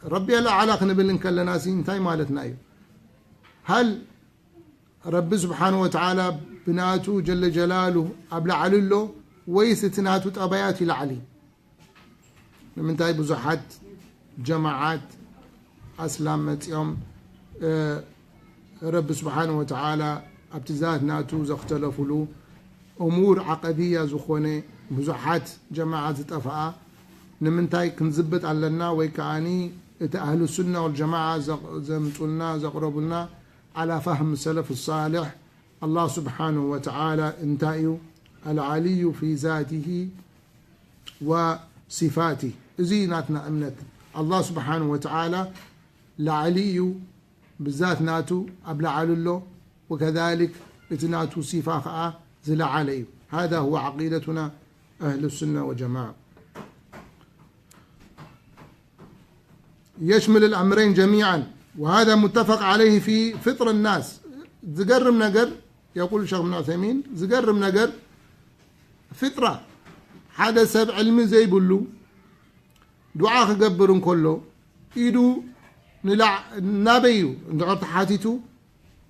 ربي الأعلى ክንብል እንከለና ሲ እንታይ ማለትና እዩ? هل ረቢ ስብሓነ ወተዓላ ብናቱ ጀለ ጀላሉ ኣብ ላዕሊ ኣሎ ወይስ እቲ ናቱ ጠባያት ይላዕሊ? ንምንታይ ብዙሓት ጀማዓት ኣስላም መጺኦም፣ እ፣ ረቢ ስብሓነ ወተዓላ ኣብቲ ዛት ናቱ ዘኽተለፉሉ እሙር ዓቐድያ ዝኾነ ብዙሓት ጀማዓ ዝጠፍኣ ንምንታይ ክንዝብጥ ኣለና? ወይ ከዓኒ እቲ ኣህሉ ሱና ወልጀማዓ ዘቕ-፣ ዘምጹልና፣ ዘቕረቡልና ዓላ ፋህም ሰለፍ ሳልሕ ኣላህ ስብሓነሁ ወተዓላ እንታይ እዩ? ኣልዓልዩ ፊ ዛቲሂ ወሲፋቲህ። እዚ ናትና እምነት። ኣላህ ስብሓነሁ ወተዓላ ላዕሊ እዩ፣ ብዛት ናቱ ኣብ ላዕሊ ኣሎ። ወከዛሊክ እቲ ናቱ ሲፋ ኸዓ ዝለዓለ እዩ። هذا هو عقيدتنا أهل السنة والجماعة. يشمل الأمرين جميعا، وهذا متفق عليه في فطر الناس. ዝገርም ነገር፣ يقول الشيخ ابن عثيمين، ዝገርም ነገር ፍጥራ፣ ሓደ ሰብ ዕልሚ ዘይብሉ ዱዓ ክገብር እንከሎ ኢዱ ንላዕ-፣ ናበይ እዩ እንድሕር ተሓቲቱ፣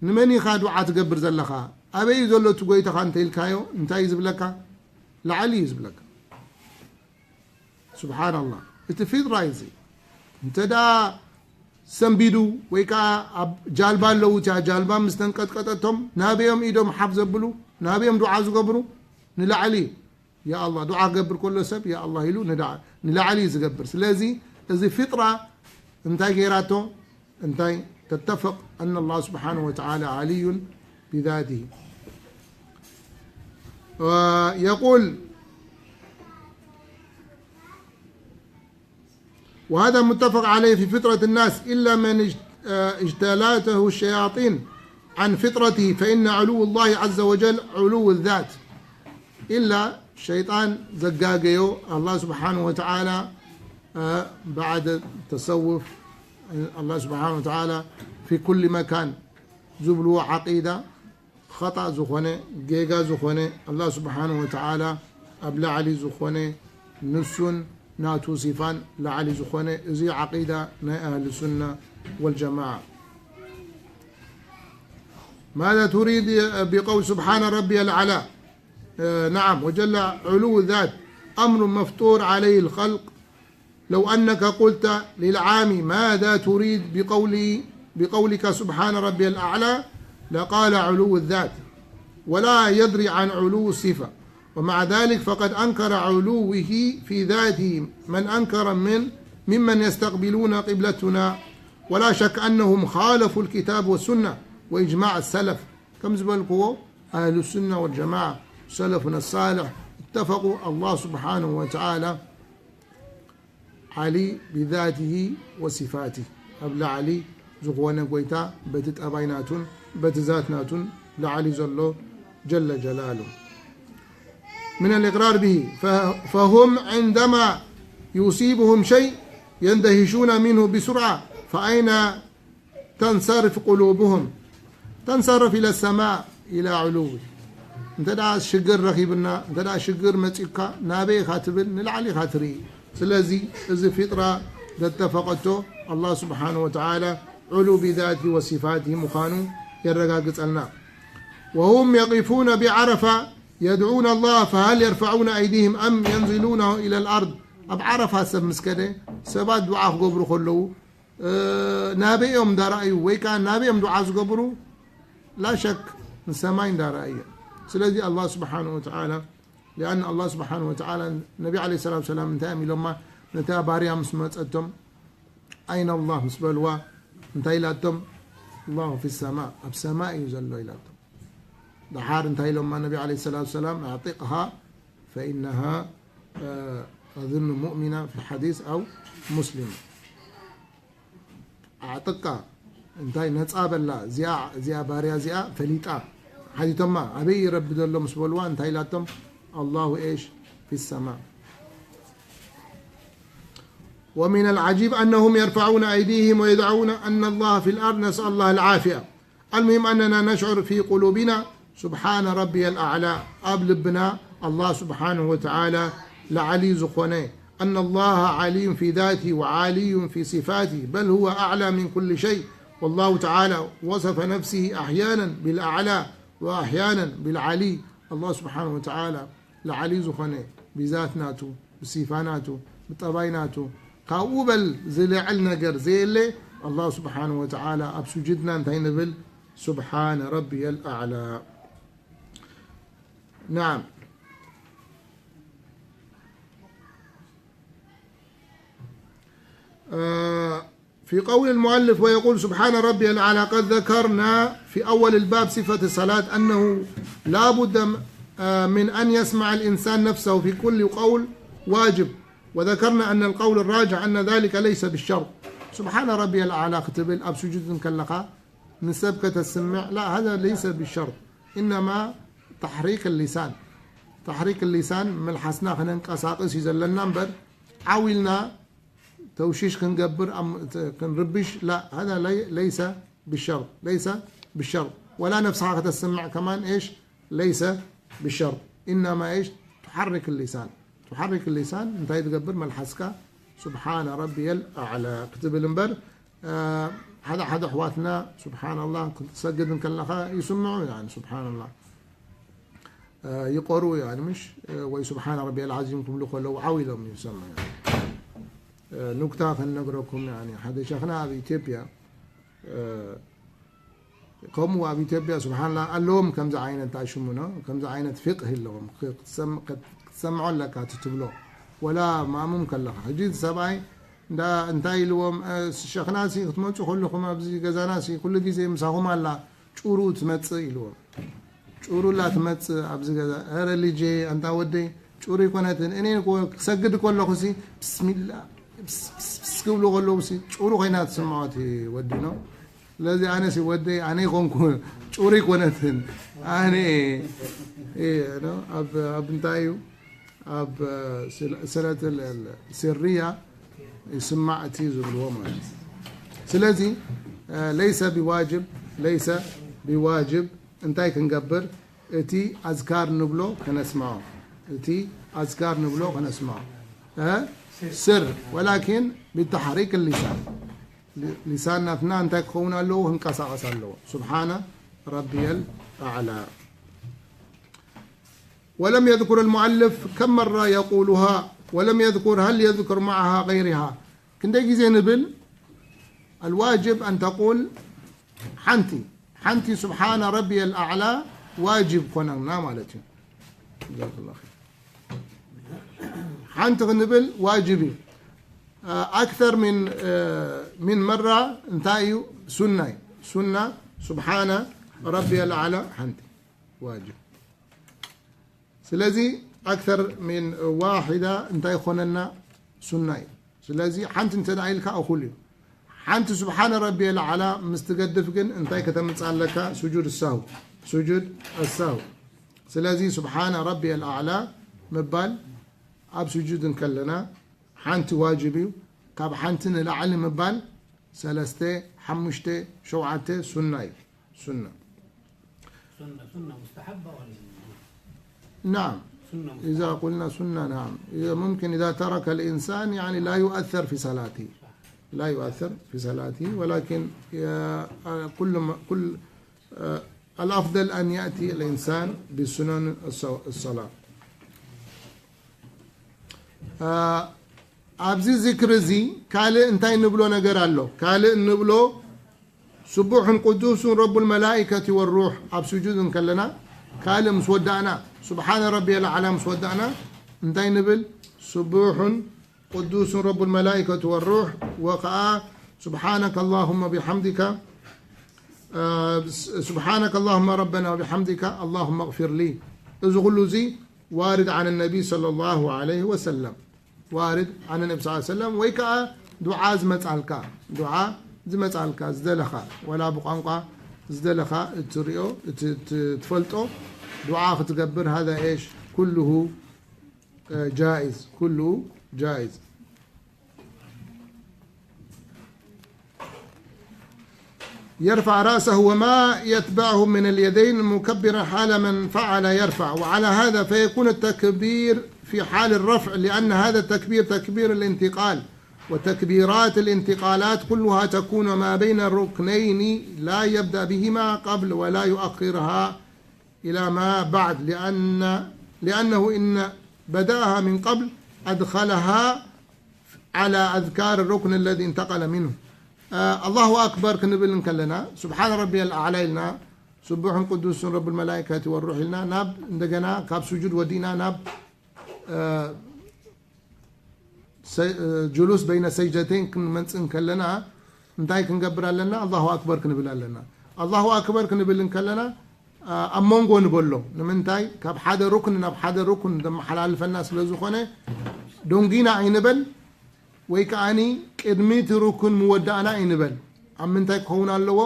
ንመን ኢኻ ዱዓ ትገብር ዘለኻ? ኣበይ እዩ ዘሎ እቲ ጎይታኻ እንተ ኢልካዮ እንታይ እዩ ዝብለካ? ላዕሊ እዩ ዝብለካ። ስብሓንላህ፣ እቲ ፊጥራ እዩ እዚ። እንተ ደኣ ሰንቢዱ ወይ ከዓ ኣብ ጃልባ ኣለዉ፣ እቲያ ጃልባ ምስ ተንቀጥቀጠቶም ናበዮም ኢዶም ሓፍ ዘብሉ፣ ናበዮም ዱዓ ዝገብሩ? ንላዕሊ እዩ። ያ ኣላህ፣ ዱዓ ክገብር ከሎ ሰብ ያ ኣላህ ኢሉ ንዳ-፣ ንላዕሊ እዩ ዝገብር። ስለዚ እዚ ፊጥራ እንታይ ገይራቶ? እንታይ ተተፍቕ ኣን ኣላህ ስብሓነሁ ወተዓላ ዓልዩን ብዛቲሂ። የቁል وهذا متفق عليه في فطرة الناس إلا من اج-، آه، اجتالته الشياطين عن فطرته، فإن علو الله عز وجل علو الذات. إلا ሸይጣን ዘጋገዮ ኣላህ ስብሓነሁ ወተዓላ፣ አ፣ ባዕድ ተሰውፍ ኣላህ ስብሓነሁ ወተዓላ ፊ ኩሊ መካን ዝብልዎ ዓቂዳ ኸጣእ ዝኾነ፣ ጌጋ ዝኾነ፣ ኣላህ ስብሓነሁ ወተዓላ ኣብ ላዕሊ ዝኾነ፣ ንሱን ናቱ ሲፋን ላዕሊ ዝኾነ፣ እዚ ዓቂዳ ናይ ኣህሊ ሱና ወልጀማዓ። ماذا تريد بقول سبحان ربي الأعلى؟ آه، نعم، وجل علو الذات أمر مفطور عليه الخلق. لو أنك قلت للعام: ماذا تريد بقولي، بقولك سبحان ربي الأعلى؟ لقال: علو الذات، ولا يدري عن علو الصفة. ومع ذلك فقد أنكر علوه في ذاته من أنكر من، ممن يستقبلون قبلتنا، ولا شك أنهم خالفوا الكتاب والسنة وإجماع السلف. ከም ዝበልክዎ፣ ኣህሉ ሱና ወልጀማዓ፣ ሰለፉና ሳልሕ፣ اتفقوا الله سبحانه وتعالى ዓሊ ብዛቲሂ ወሲፋቲሂ፣ ኣብ ላዕሊ ዝኾነ ጎይታ በቲ ጠባይ ናቱን በቲ ዛት ናቱን ላዕሊ ዘሎ ጀለ ጀላሉ። من الإقرار به، ف-، فهم عندما يصيبهم شيء يندهشون منه بسرعة، فأين تنصرف قلوبهم؟ تنصرف إلى السماء إلى علو. እንተ ደኣ ሽግር ረኺብና፣ እንተ ደኣ ሽግር መጺኡካ፣ ናበይ ኢኻ ትብል? ንላዕሊ ኢኻ ትርኢ። ስለዚ እዚ ፊጥራ ዘተፈቐቶ ኣላህ ስብሓነሁ ወተዓላ ዑሉ ብዛቲ ወሲፋቲ ምዃኑ የረጋግጸልና። وهم يقفون بعرفة يدعون الله فهل يرفعون أيديهم أم ينزلونه إلى الأرض؟ ኣብ ዓረፋ ሰብ ምስ ከደ፣ ሰባት ዱዓ ክገብሩ ከለዉ፣ እ፣ ናበይ እዮም እንዳረኣዩ ወይ ከዓ ናበይ እዮም ዱዓ ዝገብሩ? ላ ሸክ ንሰማይ እንዳረኣዩ እዮም። ስለዚ ኣላህ ስብሓነሁ ወተዓላ፣ ሊኣን ኣላህ ስብሓነሁ ወተዓላ ነቢ ዓለይሂ ሰላቱ ወሰላም እንታይ እዮም ኢሎማ? ነታ ባርያ ምስ መፀቶም፣ ኣይነ ኣላህ ምስ በልዋ እንታይ ኢላቶም? ኣላሁ ፊ ሰማ፣ ኣብ ሰማይ እዩ ዘሎ ኢላቶም። ደሓር እንታይ ኢሎማ ነቢ ዓለይሂ ሰላቱ ሰላም? "ኣዕጢቅሃ ፈኢነሃ፣ እ፣ ኣዝኑ ሙእሚና" ፊ ሓዲስ ኣው ሙስሊም። ኣዕጥቃ፣ እንታይ ነጻ በላ፣ እዚኣ፣ እዚኣ ባርያ እዚኣ ፈሊጣ። ሓቲቶማ፣ "ኣበይ ረቢ ዘሎ?" ምስ በልዋ፣ እንታይ ኢላቶም? "ኣላሁ ኤሽ ፊ ሰማ." ومن العجيب أنهم يرفعون أيديهم ويدعون أن الله في الأرض، نسأل الله العافية. المهم أننا نشعر في قلوبنا سبحان ربي الأعلى، ኣብ ልብና الله سبحانه وتعالى لعلي ዝኾነ، أن الله علي في ذاته وعالي في صفاته، بل هو أعلى من كل شيء. والله تعالى وصف نفسه أحيانا بالأعلى وأحيانا بالعلي. الله سبحانه وتعالى لعلي ዝኾነ ብዛት ናቱ፣ ብሲፋ ናቱ፣ ብጠባይ ናቱ፣ ካብኡ በል ዝልዕል ነገር ዘየለ። ኣላህ ስብሓነ ወተዓላ ኣብ ስጁድና እንታይ ንብል? سبحان ربي الأعلى. نعم. آه، في قول المؤلف ويقول سبحان ربي الأعلى، قد ذكرنا في أول الباب صفة الصلاة أنه لا بد م-، آه، من أن يسمع الإنسان نفسه في كل قول واجب، وذكرنا أن القول الراجح أن ذلك ليس بالشرط. سبحان ربي الأعلى ክትብል ኣብ ስጁድ እንከለኻ ንሰብ ከተስምዕ، لا، هذا ليس بالشرط، إنما تحريك اللسان. تحريك اللسان፣ መልሓስና ከነንቀሳቕስ እዩ ዘለና እምበር፣ ዓው ኢልና ተውሺሽ ክንገብር፣ ኣም-፣ ተ-፣ ክንርብሽ፣ لا، هذا لي-، ليس بالشرط، ليس بالشرط. ولا ነፍስኻ ከተስምዕ ከማን፣ إيش، ليس بالشرط. إنما إيش، تحرك اللسان. تحرك اللسان እንታይ ትገብር? መልሓስካ سبحان ربي الأعلى ክትብል እምበር፣ እ፣ ሓደ ሓደ ኣሕዋትና سبحان الله ክትሰግድ እንከለኻ ይስምዑ፣ يعني سبحان الله፣ እ፣ ይቆርኡ፣ يعني ምሽ፣ እ፣ ወይ سبحان ربي العظيم ክብሉ ከለዉ ዓው ኢሎም ይሰምዑ፣ يعني። እ፣ ኑክታ ከነግረኩም፣ يعني ሓደ ሸኽና ኣብ ኢትዮጵያ፣ እ፣ ከምኡ ኣብ ኢትዮጵያ سبحان الله ኣለዎም ከምዚ ዓይነት፣ እንታይ ሽሙ ነው? ከምዚ ዓይነት ፍቅህ ኣለዎም። ክትሰም-፣ ክትሰምዖ ኣለካ እቲ ትብሎ። ወላ ማእሙም ከለኻ። ሕጂ እቲ ሰብኣይ እንዳ-፣ እንታይ ኢልዎም? እ፣ ሸኽና ሲ ክትመጹ ከለኹም ኣብዚ ገዛና ሲ ኩሉ ግዜ ምሳኹም ኣላ፣ ጩሩ ትመጽእ ኢልዎም። ጩሩ ኣላ ትመጽእ ኣብዚ ገዛ። ኧረ ልጄ፣ ኣንታ ወደይ፣ ጩሩ ኣይኮነትን። እኔ እኮ ክሰግድ ከለኹ ሲ ብስሚላ፣ ብስ፣ ብስ፣ ብስ ክብሉ ከለዉ ሲ ጩሩ ኮይና ትስምዖ እቲ ወዲ ነው። ስለዚ ኣነ ሲ ወደይ ኣነ ይኾንኩ፣ ጩሩ ኣይኮነትን። ኣነ፣ እ፣ ነው፣ ኣብ፣ ኣብ እንታይ እዩ? ኣብ፣ እ፣ ስለ-፣ ስለትል ስርያ ይስማዕ እቲ ዝብልዎ ማለት እዩ። ስለዚ፣ እ፣ ለይሰ ቢዋጅብ፣ ለይሰ ቢዋጅብ እንታይ ክንገብር? እቲ ኣዝካር ንብሎ ከነስምዖ። እቲ ኣዝካር ንብሎ ከነስምዖ። እ? ስር፣ ወላኪን ብተሕሪክ ሊሳን። ሊ-፣ ሊሳን ናትና እንታይ ክኸውን ኣለዎ? ክንቀሳቐስ ኣለዎ። سبحان ربي الأعلى. ولم يذكر المؤلف كم مرة يقولها، ولم يذكر هل يذكر معها غيرها. ክንደይ ግዜ ንብል? الواجب أن تقول ሓንቲ፣ ሓንቲ سبحان ربي الأعلى ዋጅብ ኮነና ማለት እዩ። جزاك الله خير። ሓንቲ ክንብል ዋጅብ እዩ። እ፣ أكثر من، እ፣ من مرة እንታይ እዩ? ሱና እዩ። ሱና سبحان ربي الأعلى ሓንቲ ዋጅብ። ስለዚ أكثر من واحدة እንታይ ይኾነና? ሱና እዩ። ስለዚ ሓንቲ እንተ ደኣ ኢልካ እኹል እዩ። ሓንቲ سبحان ربي الأعلى ምስ ትገድፍ ግን እንታይ ከተምጽእ ኣለካ? ስጁድ ሳሁ። ስጁድ ኣሳሁ። ስለዚ سبحان ربي الأعلى ምባል ኣብ ስጁድ እንከለና ሓንቲ ዋጅብ እዩ። ካብ ሓንቲ ንላዕሊ ምባል ሰለስተ፣ ሓሙሽተ፣ ሸውዓተ ሱና እዩ። ሱና። سنة، سنة مستحبة ولا؟ نعم. سنة إذا مستحبة. قلنا سنة، نعم. إذا ممكن إذا ترك الإنسان، يعني، لا يؤثر في صلاته. لا يؤثر في صلاته، ولكن، آه، كل ما، كل، آه، الأفضل أن يأتي الإنسان بسنن الص-، الصلاة. እ፣ ኣብዚ ዝክሪ እዚ ካልእ እንታይ ንብሎ ነገር ኣሎ? ካልእ ንብሎ ስቡሑን ቅዱሱን ረቡል መላኢከቲ ወሩሕ ኣብ ስጁድ እንከለና፣ ካልእ ምስ ወዳእና፣ سبحان ربي الأعلى ምስ ወዳእና እንታይ ንብል? ስቡሑን ቅዱሱን ረቡል መላኢከቲ ወሩሕ፣ ወኸዓ سبحانك اللهم بحمدك سبحانك اللهم ربنا وبحمدك اللهم اغفر لي. እዚ ኩሉ እዚ ዋርድ عن النبي صلى الله عليه وسلم، ዋርድ عن النبي صلى الله عليه وسلم። ወይ ከዓ ዱዓ ዝመጻልካ፣ ዱዓ ዝመጻልካ ዝደለኻ፣ ወላ ብቋንቋ ዝደለኻ እትሪኦ፣ እቲ፣ እቲ ትፈልጦ ዱዓ ክትገብር፣ هذا إيش؟ كله، آه، جائز، كله جائز. يرفع رأسه وما يتبعه من اليدين مكبرا حال من فعل يرفع، وعلى هذا فيكون التكبير في حال الرفع، لأن هذا التكبير تكبير الانتقال، وتكبيرات الانتقالات كلها تكون ما بين الركنين، لا يبدأ بهما قبل ولا يؤخرها إلى ما بعد، لأن، لأنه إن بدأها من قبل أدخلها على أذكار الركن الذي انتقل منه. آه، الله أكبر ክንብል እንከለና፣ سبحان ربي الأعلى ኢልና፣ سبوح قدوس رب الملائكة والروح ኢልና፣ ናብ፣ እንደገና ካብ ስጁድ ወዲእና ናብ፣ آه፣ ሰ-፣ ጁሉስ በይነ ሰጅደተይን ክንመጽእ እንከለና፣ እንታይ ክንገብር ኣለና? ኣላሁ ኣክበር ክንብል ኣለና። ኣላሁ ኣክበር ክንብል እንከለና፣ ኣ-፣ ኣብ መንጎ ንበሎ። ንምንታይ? ካብ ሓደ ሩክን ናብ ሓደ ሩክን ዘመሓላልፈና ስለ ዝኾነ፣ ዶንጊና ኣይንበል፣ ወይ ከኣኒ ቅድሚ እቲ ሩክን ምወዳእና ኣይንበል። ኣብ ምንታይ ክኸውን ኣለዎ?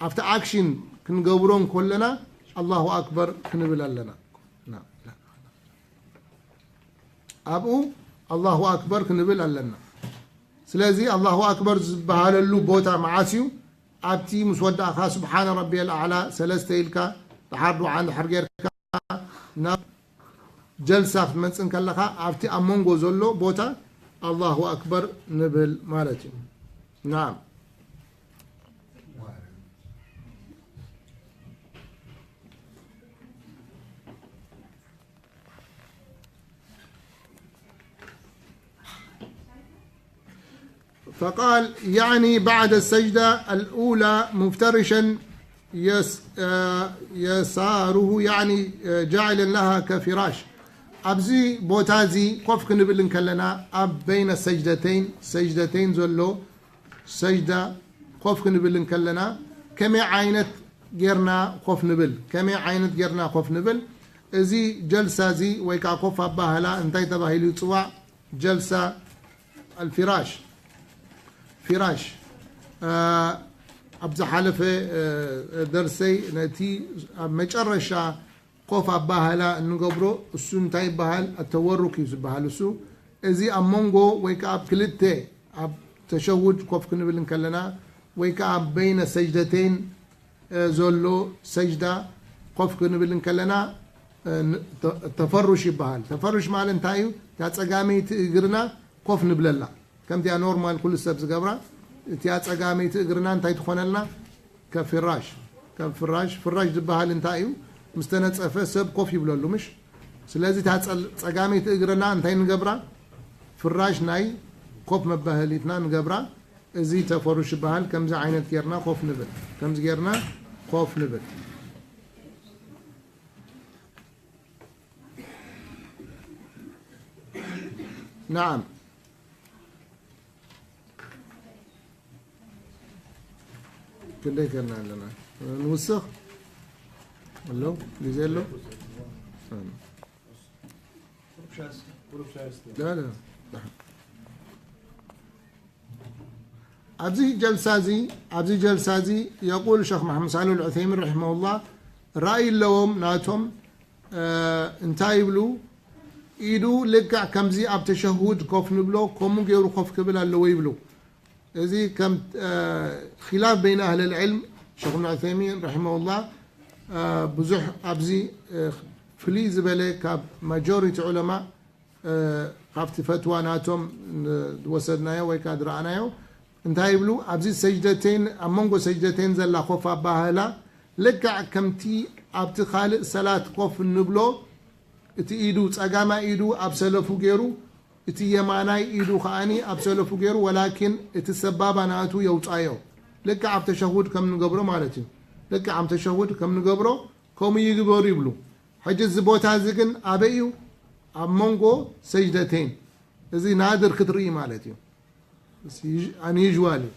ኣብቲ ኣክሽን ክንገብሮ እንከለና፣ ኣላሁ ኣክበር ክንብል ኣለና። ና-፣ ና-፣ ኣብኡ ኣላሁ ኣክበር ክንብል ኣለና። ስለዚ ኣላሁ ኣክበር ዝበሃለሉ ቦታ መዓስ እዩ? ኣብቲ ምስ ወዳእካ ስብሓነ ረቢየል ኣዕላ ሰለስተ ኢልካ፣ ድሓር ዱዓ እንድሕር ጌርካ፣ ናብ ጀልሳ ክትመጽእ እንከለኻ፣ ኣብቲ ኣብ መንጎ ዘሎ ቦታ ኣላሁ ኣክበር ንብል ማለት እዩ። ናም። فقال، يعني بعد السجدة الأولى مفترشا يس-، آه، يساره، يعني، آه، جاعلا لها كفراش። ኣብዚ ቦታ እዚ ኮፍ ክንብል እንከለና ኣብ በይነ ሰጅደተይን፣ ሰጅደተይን ዘሎ ሰጅዳ ኮፍ ክንብል እንከለና ከመይ ዓይነት ጌርና ኮፍ ንብል? ከመይ ዓይነት ጌርና ኮፍ ንብል? እዚ ጀልሳ እዚ ወይ ከዓ ኮፍ ኣባህላ እንታይ ተባሂሉ ይፅዋዕ? ጀልሳ ኣልፊራሽ፣ ፊራሽ። አ፣ ኣብ ዝሓለፈ፣ አ፣ ደርሰይ ነቲ ኣብ መጨረሻ ኮፍ ኣባህላ እንገብሮ እሱ እንታይ ይበሃል? ኣተወሩክ እዩ ዝበሃል። እሱ እዚ ኣብ መንጎ ወይ ከዓ ኣብ ክልተ ኣብ ተሸሁድ ኮፍ ክንብል እንከለና ወይ ከዓ ኣብ በይነ ሰጅደተይን፣ እ፣ ዘሎ ሰጅዳ ኮፍ ክንብል እንከለና፣ እ፣ ን-፣ ተ-፣ ተፈሩሽ ይበሃል። ተፈሩሽ ማለት እንታይ እዩ? እታ ጸጋመይቲ እግርና ኮፍ ንብለላ። ከምቲኣ ኖርማል ኩሉ ሰብ ዝገብራ፣ እቲኣ ጸጋመይቲ እግርና እንታይ ትኾነልና? ከም ፍራሽ፣ ከም ፍራሽ፣ ፍራሽ ዝበሃል እንታይ እዩ? ምስ ተነጸፈ ሰብ ኮፍ ይብለሉ፣ ምሽ? ስለዚ እታ ጸል-፣ ጸጋመይቲ እግርና እንታይ ንገብራ? ፍራሽ ናይ ኮፍ መባህሊትና ንገብራ። እዚ ተፈሩሽ ይበሃል። ከምዚ ዓይነት ጌርና ኮፍ ንብል። ከምዚ ጌርና ኮፍ ንብል። ናዓም። ክንደይ ጌርና ኣለና? ንውስኽ? ኣሎ? ግዜ ኣሎ? لا، لا. ኣብዚ ጀልሳ እዚ፣ ኣብዚ ጀልሳ እዚ የቁል ሸኽ መሓመድ ሳልሕ ኣልዑሰይሚን ረሒመሁላህ፣ ራእይ ኣለዎም ናቶም፣ እ፣ እንታይ ይብሉ? ኢዱ ልክዕ ከምዚ ኣብ ተሸሁድ ኮፍ ንብሎ፣ ከምኡ ገይሩ ኮፍ ክብል ኣለዎ ይብሉ። እዚ ከም፣ እ፣ ኺላፍ በይነ ኣህለል ዕልም፣ ሸኽ እብን ዑሰይሚን ረሒመሁላህ፣ እ፣ ብዙሕ ኣብዚ፣ እ፣ ፍልይ ዝበለ ካብ ማጆሪቲ ዑለማ እ፣ ካብቲ ፈትዋ ናቶም ን-፣ ዝወሰድናዮ ወይ ከኣ ዝረኣናዮ እንታይ ይብሉ? ኣብዚ ሰጅደተይን፣ ኣብ መንጎ ሰጅደተይን ዘላ ኮፍ ኣባህላ ልክዕ ከምቲ ኣብቲ ካልእ ሰላት ኮፍ እንብሎ፣ እቲ ኢዱ፣ ጸጋማይ ኢዱ ኣብ ሰለፉ ገይሩ፣ እቲ የማናይ ኢዱ ከኣኒ ኣብ ሰለፉ ገይሩ፣ ወላኪን እቲ ሰባባ ናቱ የውጻዮ። ልክዕ ኣብ ተሸሁድ ከም ንገብሮ ማለት እዩ። ልክዕ ኣብ ተሸሁድ ከም ንገብሮ ከምኡ ይግበሩ ይብሉ። ሕጂ እዚ ቦታ እዚ ግን ኣበይ እዩ? ኣብ መንጎ ሰጅደተይን። እዚ ናድር ክትርኢ ማለት እዩ። እዚ ዩ-፣ ኣንዩዥዋል እዩ።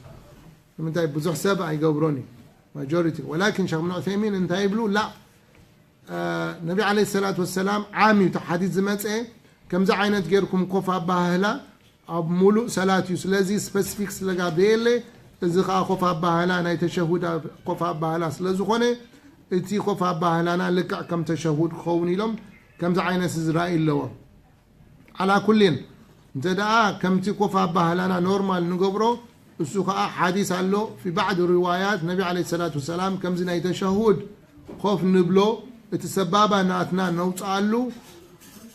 ንምንታይ? ብዙሕ ሰብ ኣይገብሮን እዩ። ማጆሪቲ። ወላኪን ሸኽ ብን ዑሰይሚን እንታይ ይብሉ? ላ፣ ነቢ ዓለይሂ ሰላቱ ወሰላም ዓም እዩ እቲ ሓዲስ ዝመፀ። ከምዚ ዓይነት ጌርኩም ኮፍ ኣባህላ ኣብ ሙሉእ ሰላት እዩ። ስለዚ ስፐሲፊክ ስለጋብየለ፣ እዚ ኸዓ ኮፍ ኣባህላ ናይ ተሸሁድ ኮፍ ኣባህላ ስለ ዝኾነ፣ እቲ ኮፍ ኣባህላና ልክዕ ከም ተሸሁድ ክኸውን ኢሎም ከምዚ ዓይነት ዝራእይ ኣለዎም። ዓላ ኩሊን፣ እንተ ደኣ ከምቲ ኮፍ ኣባህላና ኖርማል ንገብሮ፣ እሱ ኸዓ ሓዲስ ኣሎ። ፊ ባዕድ ሪዋያት ነቢ ዓለይሂ ሰላቱ ወሰላም ከምዚ ናይ ተሸሁድ ኮፍ ንብሎ፣ እቲ ሰባባ ናትና ነውፅኣሉ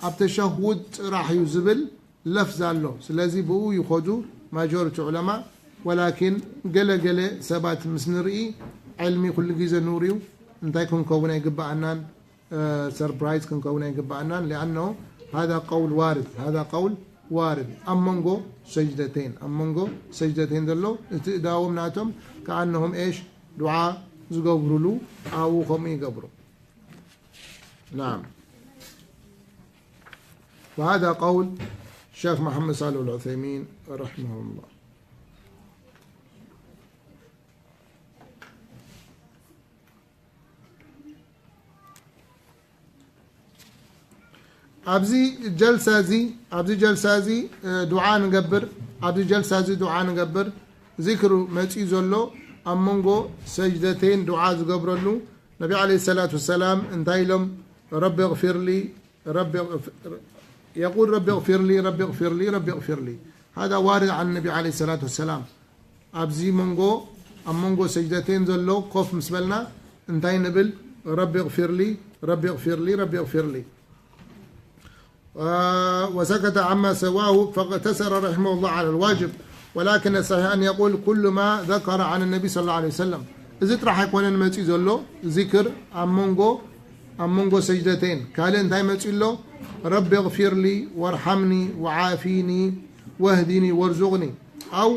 ኣብ ተሸሁድ ጥራሕ እዩ ዝብል ለፍዝ ኣሎ። ስለዚ ብኡ ይኸዱ ማጆሪቲ ዑለማ። ወላኪን ገለ ገለ ሰባት ምስ ንርኢ፣ ዕልሚ ኩሉ ግዜ ኑር እዩ፣ እንታይ ክንከውን ኣይግብኣናን። ሰርፕራይዝ ክንከውን ኣይግብኣናን። لأنه هذا قول وارد، هذا قول وارد። ኣብ መንጎ ሰጅደተይን፣ ኣብ መንጎ ሰጅደተይን ዘሎ እቲ እዳዎም ናቶም ከኣነሆም ኤሽ ዱዓ ዝገብሩሉ ኣብኡ ከምኡ ይገብሩ። نعم. وهذا قول الشيخ محمد صالح العثيمين رحمه الله. ኣብዚ ጀልሳ እዚ፣ ኣብዚ ጀልሳ እዚ፣ እ፣ ዱዓ ንገብር፣ ኣብዚ ጀልሳ እዚ ዱዓ ንገብር። ዚክር መጺኡ ዘሎ ኣብ መንጎ ሰጅደተይን ዱዓ ዝገብረሉ። ነቢ ዓለይሂ ሰላቱ ወሰላም እንታይ ኢሎም? ረቢ እግፊር ሊ፣ ረቢ እግፍ-፣ የቁል ረቢ እግፊር ሊ፣ ረቢ እግፊር ሊ፣ ረቢ እግፊር ሊ። ሃዛ ዋርድ ዓን ነቢ ዓለይሂ ሰላቱ ወሰላም። ኣብዚ መንጎ፣ ኣብ መንጎ ሰጅደተይን ዘሎ ኮፍ ምስ በልና እንታይ ንብል? ረቢ እግፊር ሊ፣ ረቢ እግፊር ሊ፣ ረቢ እግፊር ሊ። آه، وسكت عما سواه فاقتصر رحمه الله على الواجب، ولكن الصحيح أن يقول كل ما ذكر عن النبي صلى الله عليه وسلم. እዚ ጥራሕ ኣይኮነን መጺኡ ዘሎ ዚክር ኣብ መንጎ፣ ኣብ መንጎ ሰጅደተይን። ካልእ እንታይ መጺኡ ኣሎ? ረቢ እግፊር ሊ ወርሓምኒ ወዓፊኒ ወህዲኒ ወርዙቕኒ ኣው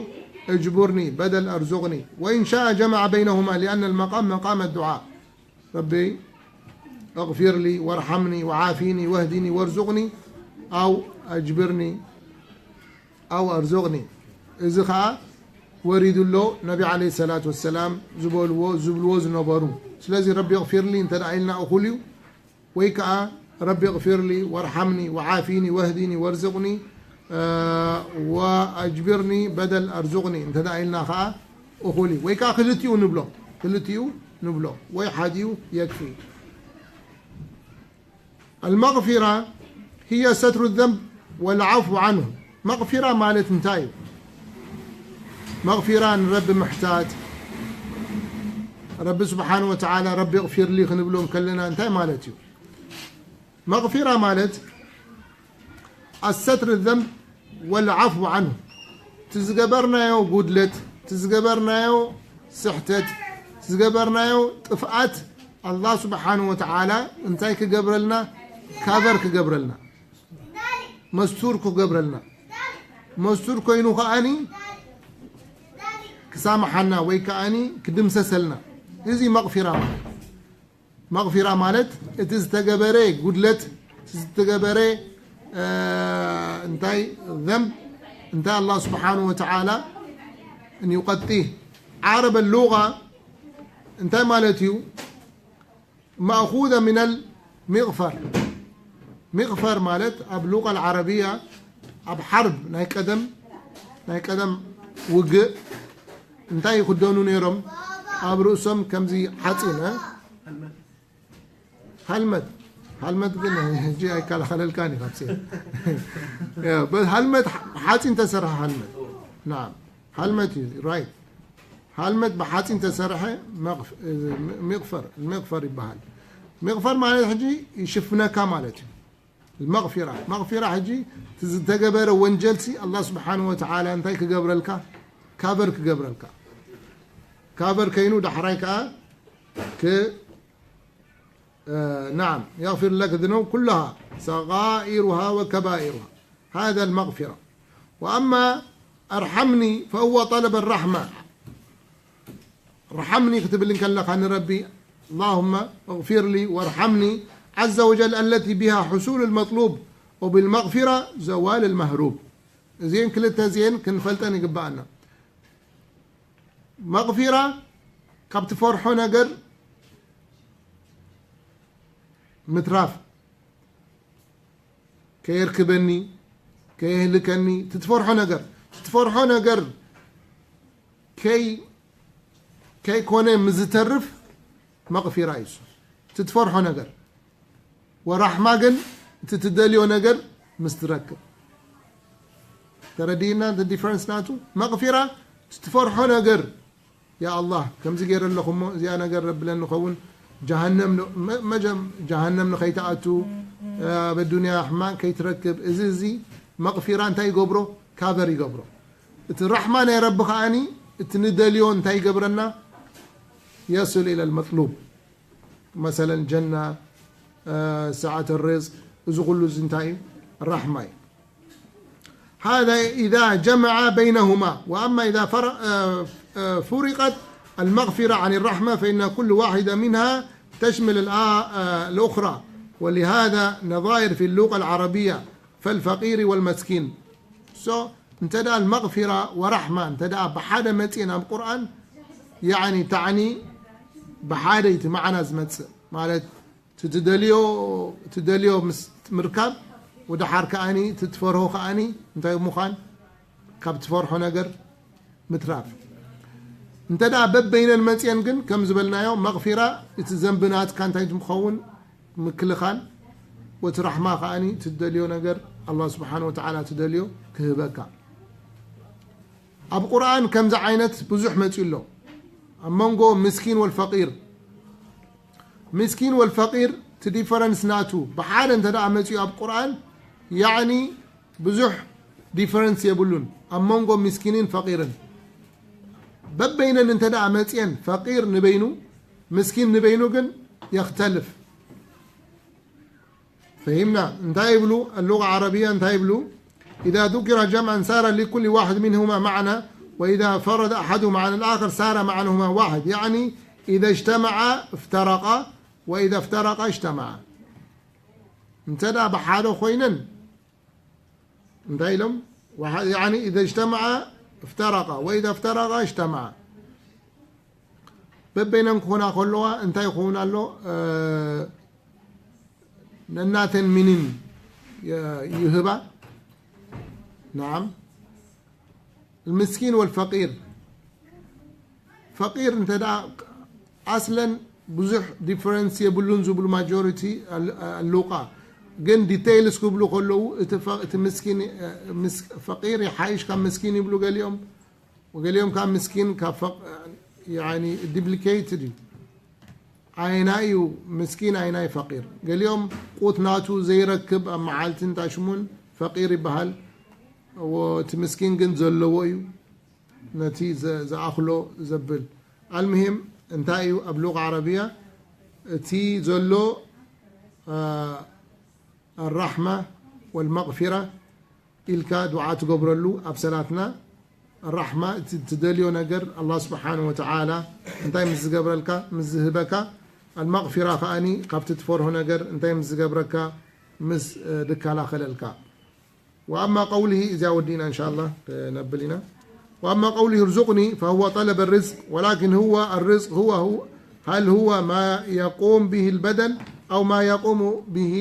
እጅቡርኒ በደል ኣርዙቕኒ። وإن شاء جمع بينهما لأن المقام مقام الدعاء. ረቢ እግፊር ሊ ወርሓምኒ ወዓፊኒ ወህዲኒ ወርዙቕኒ ኣው ኣጅብርኒ ኣው ኣርዙቕኒ። እዚ ኸዓ ወሪዱ ኣሎ፣ ነቢ ዓለይሂ ሰላቱ ወሰላም ዝበልዎ፣ ዝብልዎ ዝነበሩ። ስለዚ ረቢ እግፊር ሊ እንተ ደኣ ኢልና እኹል እዩ፣ ወይ ከኣ ረቢ እግፊር ሊ ወርሓምኒ ወዓፊኒ ወህዲኒ ወርዝቕኒ፣ እ፣ ወኣጅብርኒ በደል ኣርዙቕኒ እንተ ደኣ ኢልና ኸኣ እኹል እዩ። ወይ ከኣ ክልቲኡ ንብሎ፣ ክልቲኡ ንብሎ፣ ወይ ሓዲኡ የክፊ። المغفرة هي ستر الذنب والعفو عنه. መቕፊራ ማለት እንታይ እዩ? መቕፊራ ንረቢ ምሕታት፣ ረቢ ስብሓን ወተዓላ ረቢ እቕፊር ሊ ክንብሎም ከለና እንታይ ማለት እዩ? መቕፊራ ማለት الستر الذنب والعفو عنه። እቲ ዝገበርናዮ ጉድለት፣ እቲ ዝገበርናዮ ስሕተት፣ እቲ ዝገበርናዮ ጥፍኣት ኣላህ ስብሓን ወተዓላ እንታይ ክገብረልና? ካቨር ክገብረልና፣ መስቱር ክገብረልና። መስቱር ኮይኑ ከኣኒ ክሳምሓና ወይ ከኣኒ ክድምሰሰልና። እዚ መቕፊራ ማለት። መቕፊራ ማለት እቲ ዝተገበረ ጉድለት፣ እቲ ዝተገበረ፣ እ፣ እንታይ ዘንብ፣ እንታይ ኣላህ ስብሓን ወተዓላ እን ዩቀጢህ። ዓረበ ሉጋ እንታይ ማለት እዩ? ማእኹዘ ሚነል ሚቕፈር። ሚቕፈር ማለት ኣብ ሉቃ ዓረብያ ኣብ ሓርብ ናይ ቀደም፣ ናይ ቀደም ውግእ እንታይ ይኽደኑ ነይሮም? ኣብ ርእሶም ከምዚ ሓፂን፣ እ? ሃልመት። ሃልመት ግን ሕጂ ኣይከላኸለልካን እዩ ካብ ሴፍ። ያ፣ በ-፣ ሃልመት ሓፂን ተሰርሐ ሃልመት። ናም። ሃልመት እዩ፣ ራይት። ሃልመት ብሓፂን ተሰርሐ መቕፍ-፣ ሚቕፈር፣ ሚቕፈር ይበሃል። ሚቕፈር ማለት ሕጂ ይሽፍነካ ማለት እዩ። መቕፊራ፣ መቕፊራ ሕጂ እቲ ዝተገበረ ወንጀልሲ ኣላህ ስብሓን ወተዓላ እንታይ ክገብረልካ? ካቨር ክገብረልካ። ካቨር ከይኑ ዳሕራይ ከኣ ክ-፣ እ፣ ናዓም፣ የግፊር ለክ ዝኑብ ኩላሃ ሰጋኢሩሃ ወከባኢሩሃ። ሃዛ ልመቕፊራ። ወኣማ ኣርሓምኒ ፈሁወ ጠለበ ራሕማ። ርሓምኒ ክትብል እንከለኻ ንረቢ፣ ኣላሁመ እግፊር ሊ ወርሓምኒ ዓዘ ወጀል፣ ኣለቲ ቢሃ ሕሱሉ ልመጥሉብ ወብልመግፊራ ዘዋል ልመህሩብ። እዚኤን ክልተ እዚኤን ክንፈልጠን ይግብኣና። መግፊራ ካብ ትፈርሖ ነገር ምትራፍ፣ ከየርክበኒ፣ ከየህልከኒ፣ ትትፈርሖ ነገር፣ ትትፈርሖ ነገር ከይ-፣ ከይኮነ ምዝተርፍ መቕፊራ እዩ። ትትፈርሖ ነገር ወራሕማ ግን እቲ ትደልዮ ነገር ምስ ትረክብ። ተረዲእና፣ the difference ናቱ። መቕፊራ ትትፈርሖ ነገር፣ ያ ኣላህ፣ ከምዚ ገይረ ኣለኹ እሞ እዚኣ ነገር ረብለኒ ኸውን፣ ጀሃነም ን-፣ መ-፣ መጀም-፣ ጀሃነም ንኸይትኣቱ፣ ኣብ ኣዱንያ ሕማቕ ከይትረክብ። እዚ፣ እዚ መቕፊራ እንታይ ይገብሮ? ካቨር ይገብሮ። እቲ ራሕማ ናይ ረቢ ከኣኒ እቲ ንደልዮ እንታይ ይገብረና? የስል ኢለ ልመጥሉብ። መሰለን ጀና፣ ሰዓት ርዝቅ፣ እዚ ኩሉ እዚ እንታይ እዩ? ራሕማ እዩ። هذا إذا جمع بينهما، وأما إذا فر-، فرقت المغفرة عن الرحمة فإن كل واحدة منها تشمل الآ-، الأخرى، ولهذا نظائر في اللغة العربية فالفقير والمسكين. So እንተ ደኣ መቕፊራ ወራሕማ እንተ ደኣ ብሓደ መጽእን ኣብ ቁርኣን፣ ያዕኒ፣ ታዕኒ ብሓደ እቲ መዓና ዝመጽእ ማለት፣ እቲ ትደልዮ፣ ትደልዮ ምስ ምርካብ፣ ወደሓር ከኣኒ እቲ ትፈርሆ ከኣኒ እንታይ ምዃን፣ ካብ ትፈርሖ ነገር ምትራፍ። እንተ ደኣ በበይነን መጽየን ግን፣ ከም ዝበልናዮ፣ መቕፊራ እቲ ዘንቢ ናትካ እንታይ ትኸውን ምክልኻል፣ ወቲ ራሕማ ከኣኒ ትደልዮ ነገር፣ ኣላህ ስብሓን ወተዓላ ትደልዮ ክህበካ። ኣብ ቁርኣን ከምዚ ዓይነት ብዙሕ መጽዩ ኣሎ። ኣብ መንጎ ምስኪን ወልፈቂር፣ ምስኪን ወልፈቂር እቲ ዲፈረንስ ናቱ ብሓደ እንተ ደኣ መጽዩ ኣብ ቁርኣን፣ ያዕኒ ብዙሕ ዲፈረንስ የብሉን ኣብ መንጎ ምስኪንን ፈቂርን። በበይነን እንተ ደኣ መጽየን፣ ፈቂር ንበይኑ፣ ምስኪን ንበይኑ ግን የኽተልፍ። ፈሂምና? እንታይ ይብሉ? ኣሉጋ ዓረብያ እንታይ ይብሉ? إذا ذكر جمعا سار لكل واحد منهما معنى، وإذا فرد أحدهما عن الآخر سار معناهما واحد، يعني إذا اجتمعا افترقا، وإذا افترقا اجتمعا. እንተ ደኣ ብሓደ ኮይነን እንታይ ኢሎም? وح-، يعني إذا اجتمعا افترقا، وإذا افترقا اجتمعا. በበይነን ክኾና ከለዋ እንታይ ይኸውን ኣሎ? እ፣ ነናተን ሚኒን የ-፣ ይህባ። ናዓም። المسكين والفقير። ፈቂር እንተ ደኣ ኣስለን ብዙሕ ዲፈረንስ የብሉን ዝብሉ ማጆሪቲ ኣል-፣ ኣሉቃ። ግን ዲቴይልስ ክብሉ ከለዉ እቲ ፈ-፣ እቲ ምስኪን፣ እ፣ ምስ-፣ ፈቂር ይሓይሽ ካብ ምስኪን ይብሉ ገሊኦም። ወገሊኦም ካብ ምስኪን ካብ ፈቅ-፣ ያኒ ዲፕሊኬትድ እዩ። ኣይናይ እዩ ምስኪን፣ ኣይናይ ፈቂር። ገሊኦም ቁት ናቱ ዘይረክብ ኣብ መዓልቲ እንታይ ሽሙን ፈቂር ይበሃል። ወቲ ምስኪን ግን ዘለዎ እዩ፣ ነቲ ዘ-፣ ዝኣኽሎ ዘብል። ኣልምሂም እንታይ እዩ ኣብ ሉቃ ዓረብያ እቲ ዘሎ፣ አ፣ ኣራሕማ ወልመቕፊራ ኢልካ ዱዓ ትገብረሉ ኣብ ሰላትና። ራሕማ፣ እቲ ትደልዮ ነገር ኣላህ ስብሓን ወተዓላ እንታይ ምስ ዝገብረልካ፣ ምስ ዝህበካ፣ ኣልመቕፊራ ከኣኒ ካብቲ ትፈርሆ ነገር እንታይ ምስ ዝገብረካ፣ ምስ፣ እ፣ ዝከላኸለልካ። وأما قوله، እዚኣ ወዲእና እንሻላ ክነብል ኢና። وأما قوله ارزقني فهو طلب الرزق، ولكن هو الرزق هو، هو، هل هو ما يقوم به البدن أو ما يقوم به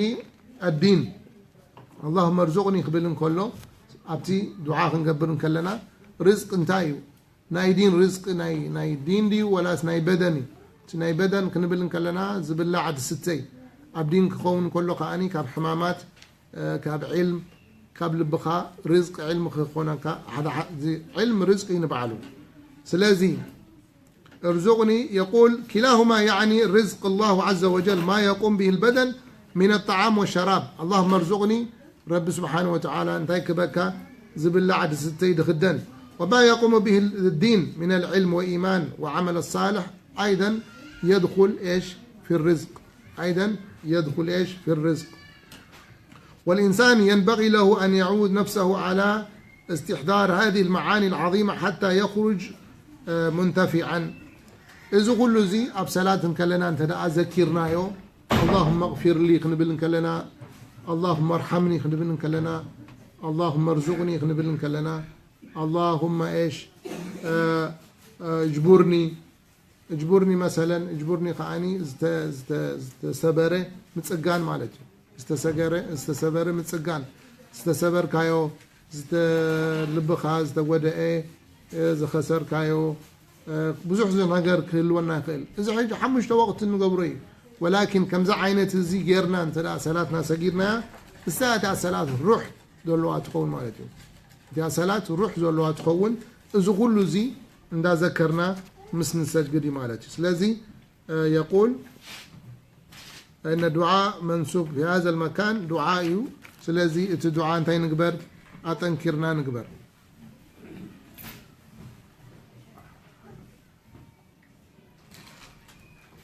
الدين؟ اللهم ارزقني ክብል እንከሎ፣ ኣብቲ ዱዓ ክንገብር እንከለና፣ ርዝቅ እንታይ እዩ? ናይ ዲን ርዝቂ ናይ፣ ናይ ዲን ድዩ ወላስ ናይ በደን እዩ? እቲ ናይ በደን ክንብል እንከለና ዝብላዕ ዝስተይ፣ ኣብ ዲን ክኸውን ከሎ ከኣኒ ካብ ሕማማት፣ እ፣ ካብ ዒልም፣ ካብ ልብኻ ርዝቂ ዒልሚ ክኾነካ ሓደ፣ ሓደ፣ እዚ ዒልም ርዝቂ እዩ ንባዕሉ። ስለዚ ارزقني يقول كلاهما يعني رزق الله عز وجل ما يقوم به البدن من الطعام والشراب. اللهم ارزقني، ረቢ ስብሓን ወተዓላ እንታይ ክበካ፣ ዝብላዕ ዝስተይ ዝኽደን። وما يقوم به الدين من العلم وإيمان وعمل الصالح أيضا يدخل إيش؟ في الرزق. أيضا يدخل إيش؟ في الرزق. والإنسان ينبغي له أن يعود نفسه على استحضار هذه المعاني العظيمة حتى يخرج، آه، منتفعا. እዚ ኩሉ እዚ ኣብ ሰላት እንከለና እንተ ደኣ ዘኪርናዮ፣ اللهم اغفر لي ክንብል እንከለና፣ اللهم ارحمني ክንብል እንከለና፣ اللهم ارزقني ክንብል እንከለና፣ اللهم إيش؟ آه، آه، اجبرني እጅቡርኒ መሰለን፣ እጅቡርኒ ከዓኒ ዝተ-፣ ዝተ-፣ ዝተሰበረ ምጽጋን ማለት እዩ። ዝተሰገረ፣ ዝተሰበረ ምጽጋን፣ ዝተሰበርካዮ፣ ዝተ-፣ ልብኻ ዝተጎደኤ፣ እ፣ ዝኸሰርካዮ፣ እ፣ ብዙሕ ነገር ክህልወና ይኽእል። እዚ ሕጂ ሓሙሽተ ወቕቲ ንገብሮ እዩ። ወላኪን ከምዚ ዓይነት እዚ ጌርና እንተ ደኣ ሰላትና ሰጊድናያ፣ እሳ እታ ሰላት ሩሕ ዘለዋ ትኸውን ማለት እዩ። እታ ሰላት ሩሕ ዘለዋ ትኸውን። እዚ ኩሉ እዚ እንዳዘከርና ምስ ንሰግድ እዩ ማለት እዩ። ስለዚ፣ እ፣ የቁል እነ ዱዓ መንሱብ ፊ ሃዘ ልመካን ዱዓ እዩ። ስለዚ እቲ ዱዓ እንታይ ንግበር? ኣጠንኪርና ንግበር።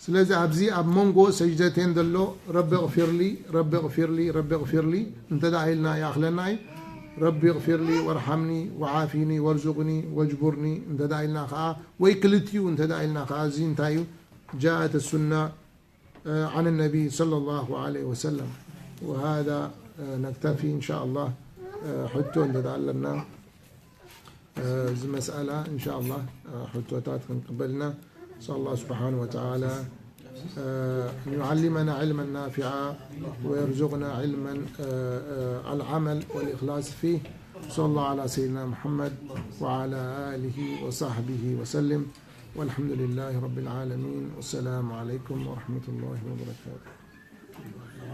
ስለዚ ኣብዚ ኣብ መንጎ ሰጅደቴን ዘሎ ረቢ እቕፊርሊ፣ ረቢ እቕፊርሊ፣ ረቢ እቕፊርሊ እንተ ደኣ ኢልና ይኣኽለና እዩ። ረቢ እቕፊርሊ ወርሓምኒ ወዓፊኒ ወርዙቕኒ ወጅቡርኒ እንተ ደኣ ኢልና ከኣ፣ ወይ ክልቲኡ እንተ ደኣ ኢልና ከኣ፣ እዚ እንታይ እዩ? ጃእት ሱና፣ እ፣ ዓን ነቢ ሰለላሁ ዐለይሂ ወሰለም። ወሃዛ፣ እ፣ ነክተፊ እንሻ ኣላህ። እ፣ ሕቶ እንተ ደኣ ኣለና፣ እዚ መስኣላ እንሻ ኣላህ ሕቶታት ክንቅበልና። ነስኣል ኣላህ ስብሓነ ወተዓላ፣ እ፣ ኣን ዩዓሊመና ዕልመን ናፊዓ ወየርዙቅና ዕልመን፣ እ፣ እ፣ ኣልዓመል ወልእኽላስ ፊህ። ወሰለ ላሁ ዐላ ሰይድና ሙሐመድ ወዐላ ኣሊሂ ወሳሕቢሂ ወሰሊም። ወልሐምዱ ሊላሂ ረቢል ዓለሚን። ወሰላሙ ዐለይኩም ወረሕመቱላሂ ወበረካቱ።